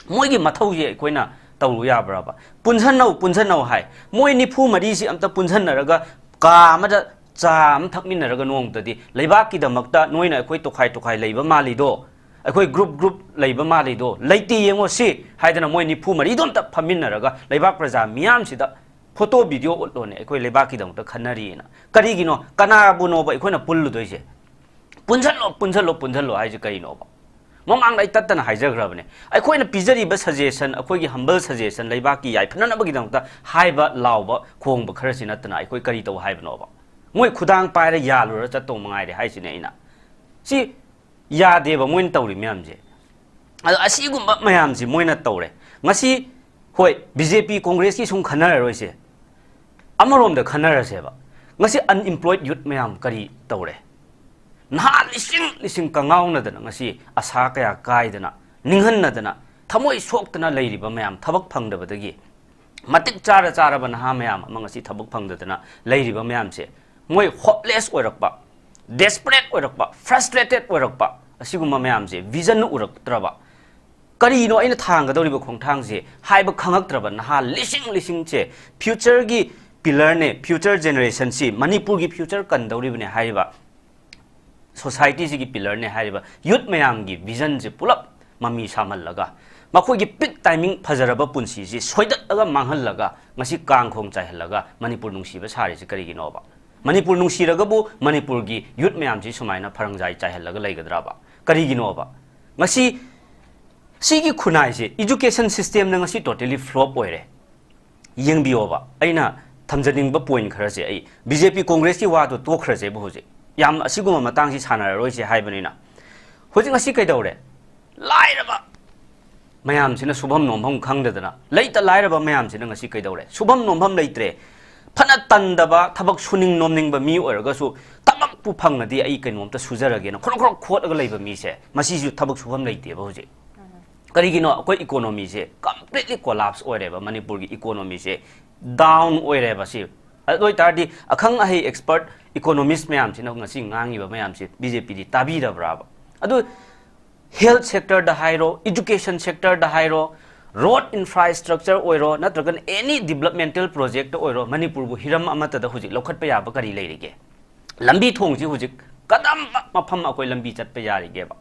ꯃꯣꯏꯒꯤ ꯃꯊꯧꯁꯦ ꯑꯩꯈꯣꯏꯅ ꯇꯧꯔꯨ ꯌꯥꯕ꯭ꯔꯕ? ꯄꯨꯟꯁꯟꯅꯧ, ꯄꯨꯟꯁꯟꯅꯧ ꯍꯥꯏ꯫ ꯃꯣꯏ ꯅꯤꯐꯨ ꯃꯔꯤꯁꯤ ꯑꯝꯇ ꯄꯨꯟꯁꯟꯅꯔꯒ ꯀꯥ ꯑꯃꯗ ꯆꯥ ꯑꯃ ꯊꯛꯃꯤꯟꯅꯔꯒ ꯅꯣꯡꯃꯇꯗꯤ ꯂꯩꯕꯥꯛꯀꯤꯗꯃꯛꯇ ꯅꯣꯏꯅ ꯑꯩꯈꯣꯏ ꯇꯣꯈꯥꯏ ꯇꯣꯈꯥꯏ ꯂꯩꯕ ꯃꯥꯜꯂꯤꯗꯣ, ꯑꯩꯈꯣꯏ ꯒ꯭ꯔꯨꯞ ꯒ꯭ꯔꯨꯞ ꯂꯩꯕ ꯃꯥꯜꯂꯤꯗꯣ, ꯂꯩꯇꯦ ꯌꯦꯡꯉꯣ ꯁꯤ ꯍꯥꯏꯗꯅ ꯃꯣꯏ ꯅꯤꯐꯨ ꯃꯔꯤꯗꯣ ꯑꯝꯇ ꯐꯝꯃꯤꯟꯅꯔꯒ ꯂꯩꯕꯥꯛ ꯄ꯭ꯔꯖꯥ ꯃꯤꯌꯥꯝꯁꯤꯗ ꯐꯣꯇꯣ ꯚꯤꯗꯤꯑꯣ ꯎꯠꯂꯣꯅꯦ, ꯑꯩꯈꯣꯏ ꯂꯩꯕꯥꯛꯀꯤꯗꯃꯛꯇ ꯈꯟꯅꯔꯤꯑꯅ꯫ ꯀꯔꯤꯒꯤꯅꯣ? ꯀꯅꯥꯕꯨꯅꯣꯕ ꯑꯩꯈꯣꯏꯅ ꯄꯨꯜꯂꯨꯗꯣꯏꯁꯦ? ꯄꯨꯟꯁꯜꯂꯣ, ꯄꯨꯟꯁꯜꯂꯣ, ꯄꯨꯟꯁꯜꯂꯣ ꯍꯥꯏꯁꯦ ꯀꯩꯅꯣꯕ? ꯃꯃꯥꯡꯗ ꯑꯩ ꯇꯠꯇꯅ ꯍꯥꯏꯖꯈ꯭ꯔꯕꯅꯦ, ꯑꯩꯈꯣꯏꯅ ꯄꯤꯖꯔꯤꯕ suggestion, ꯑꯩꯈꯣꯏꯒꯤ humble suggestion, ꯂꯩꯕꯥꯛꯀꯤ ꯌꯥꯏꯐꯅꯅꯕꯒꯤꯗꯃꯛꯇ ꯍꯥꯏꯕ ꯂꯥꯎꯕ ꯈꯣꯡꯕ ꯈꯔꯁꯤ ꯅꯠꯇꯅ ꯑꯩꯈꯣꯏ ꯀꯔꯤ ꯇꯧ ꯍꯥꯏꯕꯅꯣꯕ? ꯃꯣꯏ ꯈꯨꯗꯥꯡ ꯄꯥꯏꯔ ꯌꯥꯜꯂꯨꯔ ꯆꯠꯇꯧ ꯃꯉꯥꯏꯔꯦ ꯍꯥꯏꯁꯤꯅꯦ ꯑꯩꯅ꯫ ꯁꯤ ꯌꯥꯗꯦꯕ ꯃꯣꯏꯅ ꯇꯧꯔꯤ ꯃꯌꯥꯝꯁꯦ꯫ ꯑꯗꯣ ꯑꯁꯤꯒꯨꯝꯕ ꯃꯌꯥꯝꯁꯤ ꯃꯣꯏꯅ ꯇꯧꯔꯦ꯫ ꯉꯁꯤ, ꯍꯣꯏ, ꯕꯤ ꯖꯦ ꯄꯤ, ꯀꯣꯡꯒ꯭ꯔꯦꯁꯀꯤ ꯁꯨꯝ ꯈꯟꯅꯔꯔꯣꯏꯁꯦ, ꯑꯃꯔꯣꯝꯗ ꯈꯟꯅꯔꯁꯦꯕ꯫ ꯉꯁꯤ unemployed youth ꯃꯌꯥꯝ ꯀꯔꯤ ꯇꯧꯔꯦ? ꯅꯍꯥ ꯂꯤꯁꯤꯡ ꯂꯤꯁꯤꯡ ꯀꯉꯥꯎꯅꯗꯅ ꯉꯁꯤ ꯑꯁꯥ ꯀꯌꯥ ꯀꯥꯏꯗꯅ, ꯅꯤꯡꯍꯟꯅꯗꯅ, ꯊꯃꯣꯏ ꯁꯣꯛꯇꯅ ꯂꯩꯔꯤꯕ ꯃꯌꯥꯝ, ꯊꯕꯛ ꯐꯪꯗꯕꯗꯒꯤ ꯃꯇꯤꯛ ꯆꯥꯔ ꯆꯥꯔꯕ ꯅꯍꯥ ꯃꯌꯥꯝ ꯑꯃ ꯉꯁꯤ ꯊꯕꯛ ꯐꯪꯗꯗꯅ ꯂꯩꯔꯤꯕ ꯃꯌꯥꯝꯁꯦ, ꯃꯣꯏ hopeless ꯑꯣꯏꯔꯛꯄ, desperate ꯑꯣꯏꯔꯛꯄ, frustrated ꯑꯣꯏꯔꯛꯄ, ꯑꯁꯤꯒꯨꯝꯕ ꯃꯌꯥꯝꯁꯦ vision ꯎꯔꯛꯇ꯭ꯔꯕ, ꯀꯔꯤꯅꯣ ꯑꯩꯅ ꯊꯥꯡꯒꯗꯧꯔꯤꯕ ꯈꯣꯡꯊꯥꯡꯁꯦ ꯍꯥꯏꯕ ꯈꯪꯉꯛꯇ꯭ꯔꯕ ꯅꯍꯥ ꯂꯤꯁꯤꯡ ꯂꯤꯁꯤꯡꯁꯦ future ꯒꯤ pillar ꯅꯦ, future generation ꯁꯤ, ꯃꯅꯤꯄꯨꯔꯒꯤ future ꯀꯟꯗꯧꯔꯤꯕꯅꯦ ꯍꯥꯏꯔꯤꯕ society ꯁꯤꯒꯤ pillar ꯅꯦ ꯍꯥꯏꯔꯤꯕ youth ꯃꯌꯥꯝꯒꯤ vision ꯁꯦ ꯄꯨꯂꯞ ꯃꯃꯤ ꯁꯥꯝꯍꯜꯂꯒ, ꯃꯈꯣꯏꯒꯤ peak timing ꯐꯖꯔꯕ ꯄꯨꯟꯁꯤꯁꯤ ꯁꯣꯏꯗꯠꯂꯒ ꯃꯥꯡꯍꯜꯂꯒ, ꯉꯁꯤ ꯀꯥꯡꯈꯣꯡ ꯆꯥꯏꯍꯜꯂꯒ ꯃꯅꯤꯄꯨꯔ ꯅꯨꯡꯁꯤꯕ ꯁꯥꯔꯤꯁꯤ ꯀꯔꯤꯒꯤꯅꯣꯕ? ꯃꯅꯤꯄꯨꯔ ꯅꯨꯡꯁꯤꯔꯒꯕꯨ ꯃꯅꯤꯄꯨꯔꯒꯤ youth ꯃꯌꯥꯝꯁꯤ ꯁꯨꯃꯥꯏꯅ ꯐꯔꯪꯖꯥꯏ ꯆꯥꯏꯍꯜꯂꯒ ꯂꯩꯒꯗ꯭ꯔꯕ? ꯀꯔꯤꯒꯤꯅꯣꯕ? ꯉꯁꯤ ꯁꯤꯒꯤ ꯈꯨꯟꯅꯥꯏꯁꯦ, education system ꯅ ꯉꯁꯤ totally flop ꯑꯣꯏꯔꯦ꯫ ꯌꯦꯡꯕꯤꯌꯣꯕ, ꯑꯩꯅ ꯊꯝꯖꯅꯤꯡꯕ point ꯈꯔꯁꯦ, ꯑꯩ ꯕꯤ ꯖꯦ ꯄꯤ ꯀꯣꯡꯒ꯭ꯔꯦꯁꯀꯤ ꯋꯥꯗꯣ ꯇꯣꯛꯈ꯭ꯔꯁꯦꯕ ꯍꯧꯖꯤꯛ, ꯌꯥꯝ ꯑꯁꯤꯒꯨꯝꯕ ꯃꯇꯥꯡꯁꯤ ꯁꯥꯟꯅꯔꯔꯣꯏꯁꯦ ꯍꯥꯏꯕꯅꯤꯅ꯫ ꯍꯧꯖꯤꯛ ꯉꯁꯤ ꯀꯩꯗꯧꯔꯦ? ꯂꯥꯏꯔꯕ ꯃꯌꯥꯝꯁꯤꯅ ꯁꯨꯐꯝ ꯅꯣꯝꯐꯝ ꯈꯪꯗꯗꯅ, ꯂꯩꯇ ꯂꯥꯏꯔꯕ ꯃꯌꯥꯝꯁꯤꯅ ꯉꯁꯤ ꯀꯩꯗꯧꯔꯦ? ꯁꯨꯐꯝ ꯅꯣꯝꯐꯝ ꯂꯩꯇ꯭ꯔꯦ꯫ ꯐꯅ ꯇꯟꯗꯕ, ꯊꯕꯛ ꯁꯨꯅꯤꯡ ꯅꯣꯝꯅꯤꯡꯕ ꯃꯤ ꯑꯣꯏꯔꯒꯁꯨ, ꯊꯕꯛꯄꯨ ꯐꯪꯉꯗꯤ ꯑꯩ ꯀꯩꯅꯣꯝꯇ ꯁꯨꯖꯔꯒꯦꯅ ꯈ꯭ꯔꯣꯛ ꯈ꯭ꯔꯣꯛ ꯈꯣꯠꯂꯒ ꯂꯩꯕ ꯃꯤꯁꯦ, ꯃꯁꯤꯁꯨ ꯊꯕꯛ ꯁꯨꯐꯝ ꯂꯩꯇꯦꯕ ꯍꯧꯖꯤꯛ꯫ ꯀꯔꯤꯒꯤꯅꯣ? ꯑꯩꯈꯣꯏ economy ꯁꯦ completely collapse ꯑꯣꯏꯔꯦꯕ, ꯃꯅꯤꯄꯨꯔꯒꯤ economy ꯁꯦ down ꯑꯣꯏꯔꯦꯕ꯫ ꯁꯤ ꯑꯗꯨ ꯑꯣꯏꯇꯥꯔꯗꯤ, ꯑꯈꯪ ꯑꯍꯩ expert economist ꯃꯌꯥꯝꯁꯤꯅ ꯉꯁꯤ ꯉꯥꯡꯉꯤꯕ ꯃꯌꯥꯝꯁꯦ ꯕꯤ ꯖꯦ ꯄꯤ ꯗꯤ ꯇꯥꯕꯤꯗꯕ꯭ꯔꯥꯕ? ꯑꯗꯨ health sector ꯗ ꯍꯥꯏꯔꯣ, education sector ꯗ ꯍꯥꯏꯔꯣ, road infrastructure ꯑꯣꯏꯔꯣ, ꯅꯠꯇ꯭ꯔꯒꯅ any developmental project ꯑꯣꯏꯔꯣ, ꯃꯅꯤꯄꯨꯔꯕꯨ ꯍꯤꯔꯝ ꯑꯃꯠꯇꯗ ꯍꯧꯖꯤꯛ ꯂꯧꯈꯠꯄ ꯌꯥꯕ ꯀꯔꯤ ꯂꯩꯔꯤꯒꯦ? ꯂꯝꯕꯤ ꯊꯣꯡꯁꯤ ꯍꯧꯖꯤꯛ ꯀꯔꯝꯕ ꯃꯐꯝ ꯑꯩꯈꯣꯏ ꯂꯝꯕꯤ ꯆꯠꯄ ꯌꯥꯔꯤꯒꯦꯕ?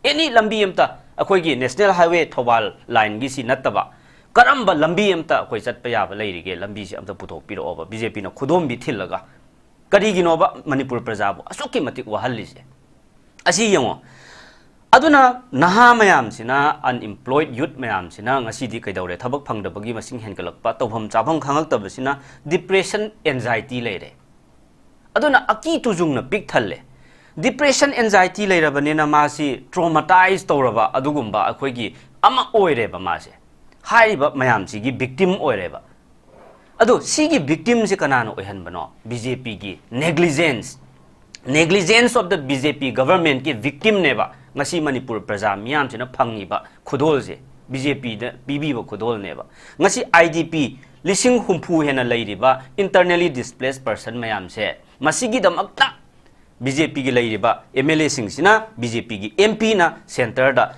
Any ꯂꯝꯕꯤ ꯑꯃꯇ, ꯑꯩꯈꯣꯏꯒꯤ National Highway ꯊꯧꯕꯥꯜ line ꯒꯤꯁꯤ ꯅꯠꯇꯕ ꯀꯔꯝꯕ ꯂꯝꯕꯤ ꯑꯃꯇ ꯑꯩꯈꯣꯏ ꯆꯠꯄ ꯌꯥꯕ ꯂꯩꯔꯤꯒꯦ? ꯂꯝꯕꯤꯁꯤ ꯑꯝꯇ ꯄꯨꯊꯣꯛꯄꯤꯔꯛꯑꯣꯕ, ꯕꯤ ꯖꯦ ꯄꯤ ꯅ ꯈꯨꯗꯣꯝꯕꯤ ꯊꯤꯜꯂꯒ꯫ ꯀꯔꯤꯒꯤꯅꯣꯕ ꯃꯅꯤꯄꯨꯔ ꯄ꯭ꯔꯖꯥꯕꯨ ꯑꯁꯨꯛꯀꯤ ꯃꯇꯤꯛ ꯋꯥꯍꯜꯂꯤꯁꯦ? ꯑꯁꯤ ꯌꯦꯡꯉꯣ, ꯑꯗꯨꯅ ꯅꯍꯥ ꯃꯌꯥꯝꯁꯤꯅ, unemployed youth ꯃꯌꯥꯝꯁꯤꯅ ꯉꯁꯤꯗꯤ ꯀꯩꯗꯧꯔꯦ? ꯊꯕꯛ ꯐꯪꯗꯕꯒꯤ ꯃꯁꯤꯡ ꯍꯦꯟꯒꯠꯂꯛꯄ, ꯇꯧꯐꯝ ꯆꯥꯐꯝ ꯈꯪꯉꯛꯇꯕꯁꯤꯅ depression, anxiety ꯂꯩꯔꯦ꯫ ꯑꯗꯨꯅ ꯑꯀꯤ ꯇꯨꯖꯨꯡꯅ ꯄꯤꯛ ꯊꯜꯂꯦ꯫ Depression, anxiety ꯂꯩꯔꯕꯅꯤꯅ ꯃꯥꯁꯤ traumatize ꯇꯧꯔꯕ ꯑꯗꯨꯒꯨꯝꯕ ꯑꯩꯈꯣꯏꯒꯤ ꯑꯃ ꯑꯣꯏꯔꯦꯕ ꯃꯥꯁꯦ꯫ ꯍꯥꯏꯔꯤꯕ ꯃꯌꯥꯝꯁꯤꯒꯤ victim ꯑꯣꯏꯔꯦꯕ꯫ ꯑꯗꯣ ꯁꯤꯒꯤ victimꯁꯦ ꯀꯅꯥꯅ ꯑꯣꯏꯍꯟꯕꯅꯣ? BJPꯒꯤ negligence, negligence of the BJP governmentꯀꯤ victimꯅꯦꯕ ꯉꯁꯤ ꯃꯅꯤꯄꯨꯔ ꯄ꯭ꯔꯖꯥ ꯃꯤꯌꯥꯝꯁꯤꯅ ꯐꯪꯉꯤꯕ ꯈꯨꯗꯣꯜꯁꯦ꯫ BJPꯗ ꯄꯤꯕꯤꯕ ꯈꯨꯗꯣꯜꯅꯦꯕ꯫ ꯉꯁꯤ IDP ꯂꯤꯁꯤꯡ ꯍꯨꯝꯐꯨ ꯍꯦꯟꯅ ꯂꯩꯔꯤꯕ internally displaced person ꯃꯌꯥꯝꯁꯦ, ꯃꯁꯤꯒꯤꯗꯃꯛꯇ BJPꯒꯤ ꯂꯩꯔꯤꯕ MLAꯁꯤꯡꯁꯤꯅ, BJPꯒꯤ MPꯅ centreꯗ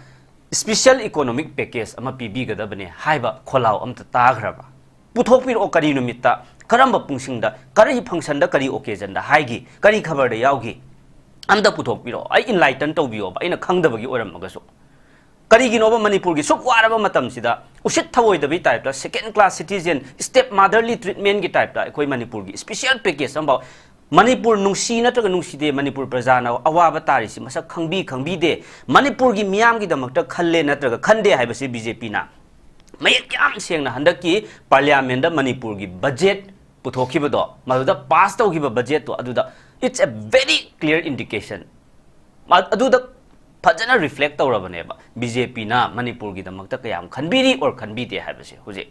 special economic package ꯑꯃ ꯄꯤꯕꯤꯒꯗꯕꯅꯦ ꯍꯥꯏꯕ ꯈꯣꯜꯂꯥꯎ ꯑꯝꯇ ꯇꯥꯈ꯭ꯔꯕ? ꯄꯨꯊꯣꯛꯄꯤꯔꯛꯑꯣ꯫ ꯀꯔꯤ ꯅꯨꯃꯤꯠꯇ, ꯀꯔꯝꯕ ꯄꯨꯡꯁꯤꯡꯗ, ꯀꯔꯤ functionꯗ, ꯀꯔꯤ occasionꯗ ꯍꯥꯏꯈꯤ, ꯀꯔꯤ ꯈꯕꯔꯗ ꯌꯥꯎꯈꯤ? ꯑꯝꯇ ꯄꯨꯊꯣꯛꯄꯤꯔꯛꯑꯣ꯫ ꯑꯩ enlighten ꯇꯧꯕꯤꯌꯣꯕ, ꯑꯩꯅ ꯈꯪꯗꯕꯒꯤ ꯑꯣꯏꯔꯝꯃꯒꯁꯨ꯫ ꯀꯔꯤꯒꯤꯅꯣꯕ ꯃꯅꯤꯄꯨꯔꯒꯤ ꯁꯨꯛ ꯋꯥꯔꯕ ꯃꯇꯝꯁꯤꯗ ꯎꯁꯤꯠ ꯊꯑꯣꯏꯗꯕꯒꯤ typeꯇ, second class citizen, step motherly treatmentꯀꯤ typeꯇ ꯑꯩꯈꯣꯏ ꯃꯅꯤꯄꯨꯔꯒꯤ special package ꯑꯃꯐꯥꯎ, ꯃꯅꯤꯄꯨꯔ ꯅꯨꯡꯁꯤ ꯅꯠꯇ꯭ꯔꯒ ꯅꯨꯡꯁꯤꯗꯦ, ꯃꯅꯤꯄꯨꯔ ꯄ꯭ꯔꯖꯥꯅ ꯑꯋꯥꯕ ꯇꯥꯔꯤꯁꯤ ꯃꯁꯛ ꯈꯪꯕꯤ ꯈꯪꯕꯤꯗꯦ, ꯃꯅꯤꯄꯨꯔꯒꯤ ꯃꯤꯌꯥꯝꯒꯤꯗꯃꯛꯇ ꯈꯜꯂꯦ ꯅꯠꯇ꯭ꯔꯒ ꯈꯟꯗꯦ ꯍꯥꯏꯕꯁꯤ BJPꯅ ꯃꯌꯦꯛ ꯌꯥꯝ ꯁꯦꯡꯅ ꯍꯟꯗꯛꯀꯤ parliamentꯗ ꯃꯅꯤꯄꯨꯔꯒꯤ budget ꯄꯨꯊꯣꯛꯈꯤꯕꯗꯣ, ꯃꯗꯨꯗ pass ꯇꯧꯈꯤꯕ budgetꯇꯣ, ꯑꯗꯨꯗ it's a very clear indication꯫ ꯃ-, ꯑꯗꯨꯗ ꯐꯖꯅ reflect ꯇꯧꯔꯕꯅꯦꯕ BJPꯅ ꯃꯅꯤꯄꯨꯔꯒꯤꯗꯃꯛꯇ ꯀꯌꯥꯝ ꯈꯟꯕꯤꯔꯤ or ꯈꯟꯕꯤꯗꯦ ꯍꯥꯏꯕꯁꯦ ꯍꯧꯖꯤꯛ꯫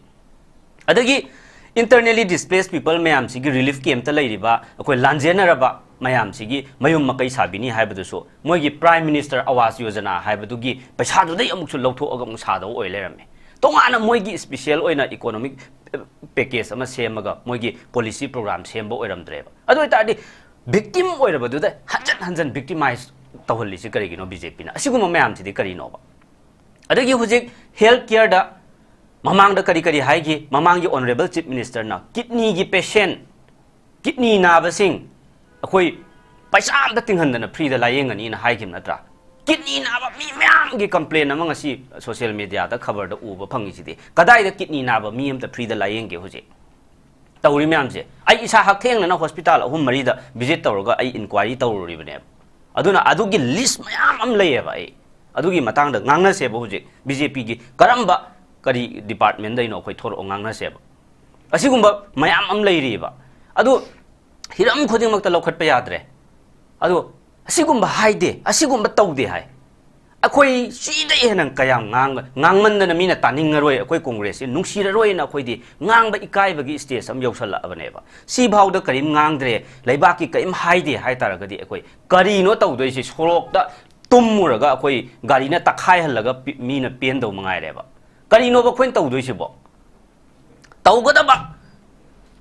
ꯑꯗꯒꯤ internally displaced people ꯃꯌꯥꯝꯁꯤꯒꯤ relief campꯇ ꯂꯩꯔꯤꯕ ꯑꯩꯈꯣꯏ ꯂꯥꯟꯖꯦꯟꯅꯔꯕ ꯃꯌꯥꯝꯁꯤꯒꯤ ꯃꯌꯨꯝ ꯃꯀꯩ ꯁꯥꯕꯤꯅꯤ ꯍꯥꯏꯕꯗꯨꯁꯨ ꯃꯣꯏꯒꯤ Prime Minister Awas Yojana ꯍꯥꯏꯕꯗꯨꯒꯤ ꯄꯩꯁꯥꯗꯨꯗꯩ ꯑꯃꯨꯛꯁꯨ ꯂꯧꯊꯣꯛꯑꯒ ꯑꯃꯨꯛ ꯁꯥꯗꯧ ꯑꯣꯏ ꯂꯩꯔꯝꯃꯦ꯫ ꯇꯣꯉꯥꯟꯅ ꯃꯣꯏꯒꯤ special ꯑꯣꯏꯅ economic package ꯑꯃ ꯁꯦꯝꯃꯒ ꯃꯣꯏꯒꯤ policy program ꯁꯦꯝꯕ ꯑꯣꯏꯔꯝꯗ꯭ꯔꯦꯕ꯫ ꯑꯗꯨ ꯑꯣꯏꯇꯥꯔꯗꯤ victim ꯑꯣꯏꯔꯕꯗꯨꯗ ꯍꯟꯖꯟ ꯍꯟꯖꯟ victimize ꯇꯧꯍꯜꯂꯤꯁꯤ ꯀꯔꯤꯒꯤꯅꯣ BJPꯅ? ꯑꯁꯤꯒꯨꯝꯕ ꯃꯌꯥꯝꯁꯤꯗꯤ ꯀꯔꯤꯅꯣꯕ? ꯑꯗꯒꯤ ꯍꯧꯖꯤꯛ health careꯗ ꯃꯃꯥꯡꯗ ꯀꯔꯤ ꯀꯔꯤ ꯍꯥꯏꯈꯤ? ꯃꯃꯥꯡꯒꯤ Honourable Chief Ministerꯅ kidneyꯒꯤ patient, kidney ꯅꯥꯕꯁꯤꯡ ꯑꯩꯈꯣꯏ ꯄꯩꯁꯥ ꯑꯝꯇ ꯇꯤꯡꯍꯟꯗꯅ freeꯗ ꯂꯥꯌꯦꯡꯒꯅꯤꯅ ꯍꯥꯏꯈꯤꯕ ꯅꯠꯇ꯭ꯔꯥ? Kidney ꯅꯥꯕ ꯃꯤ ꯃꯌꯥꯝꯒꯤ complain ꯑꯃ ꯉꯁꯤ social mediaꯗ ꯈꯕꯔꯗ ꯎꯕ ꯐꯪꯉꯤꯁꯤꯗꯤ꯫ ꯀꯗꯥꯏꯗ kidney ꯅꯥꯕ ꯃꯤ ꯑꯝꯇ freeꯗ ꯂꯥꯌꯦꯡꯒꯦ ꯍꯧꯖꯤꯛ? ꯇꯧꯔꯤ ꯃꯌꯥꯝꯁꯦ꯫ ꯑꯩ ꯏꯁꯥ ꯍꯛꯊꯦꯡꯅꯅ hospital ꯑꯍꯨꯝ ꯃꯔꯤꯗ visit ꯇꯧꯔꯒ ꯑꯩ inquiry ꯇꯧꯔꯨꯔꯤꯕꯅꯦꯕ꯫ ꯑꯗꯨꯅ ꯑꯗꯨꯒꯤ list ꯃꯌꯥꯝ ꯑꯃ ꯂꯩꯌꯦꯕ ꯑꯩ꯫ ꯑꯗꯨꯒꯤ ꯃꯇꯥꯡꯗ ꯉꯥꯡꯅꯁꯦꯕ꯫ ꯍꯧꯖꯤꯛ ꯕꯤ ꯖꯦ ꯄꯤꯒꯤ ꯀꯔꯝꯕ, ꯀꯔꯤ ꯗꯤꯄꯥꯔꯠꯃꯦꯟꯗꯩꯅꯣ ꯑꯩꯈꯣꯏ ꯊꯣꯔꯛꯑꯣ ꯉꯥꯡꯅꯁꯦꯕ꯫ ꯑꯁꯤꯒꯨꯝꯕ ꯃꯌꯥꯝ ꯑꯃ ꯂꯩꯔꯤꯑꯕ꯫ ꯑꯗꯨ ꯍꯤꯔꯝ ꯈꯨꯗꯤꯡꯃꯛꯇ ꯂꯧꯈꯠꯄ ꯌꯥꯗ꯭ꯔꯦ꯫ ꯑꯗꯣ ꯑꯁꯤꯒꯨꯝꯕ ꯍꯥꯏꯗꯦ, ꯑꯁꯤꯒꯨꯝꯕ ꯇꯧꯗꯦ ꯍꯥꯏ꯫ ꯑꯩꯈꯣꯏ ꯁꯤꯗꯩ ꯍꯦꯟꯅ ꯀꯌꯥꯝ ꯉꯥꯡꯕ, ꯉꯥꯡꯃꯟꯗꯅ ꯃꯤꯅ ꯇꯥꯅꯤꯡꯉꯔꯣꯏ, ꯑꯩꯈꯣꯏ ꯀꯣꯡꯒ꯭ꯔꯦꯁꯁꯤ ꯅꯨꯡꯁꯤꯔꯔꯣꯏꯅ ꯑꯩꯈꯣꯏꯗꯤ ꯉꯥꯡꯕ ꯏꯀꯥꯏꯕꯒꯤ stage ꯑꯃ ꯌꯧꯁꯜꯂꯛꯑꯕꯅꯦꯕ꯫ ꯁꯤꯐꯥꯎꯗ ꯀꯔꯤꯝ ꯉꯥꯡꯗ꯭ꯔꯦ, ꯂꯩꯕꯥꯛꯀꯤ ꯀꯔꯤꯝ ꯍꯥꯏꯗꯦ ꯍꯥꯏ ꯇꯥꯔꯒꯗꯤ ꯑꯩꯈꯣꯏ ꯀꯔꯤꯅꯣ ꯇꯧꯗꯣꯏꯁꯤ? ꯁꯣꯔꯣꯛꯇ ꯇꯨꯝꯃꯨꯔꯒ ꯑꯩꯈꯣꯏ ꯒꯥꯔꯤꯅ ꯇꯛꯈꯥꯏꯍꯜꯂꯒ ꯄꯤ-, ꯃꯤꯅ ꯄꯦꯟꯗꯧ ꯃꯉꯥꯏꯔꯦꯕ꯫ ꯀꯔꯤꯅꯣꯕ ꯑꯩꯈꯣꯏꯅ ꯇꯧꯗꯣꯏꯁꯤꯕꯣ? ꯇꯧꯒꯗꯕ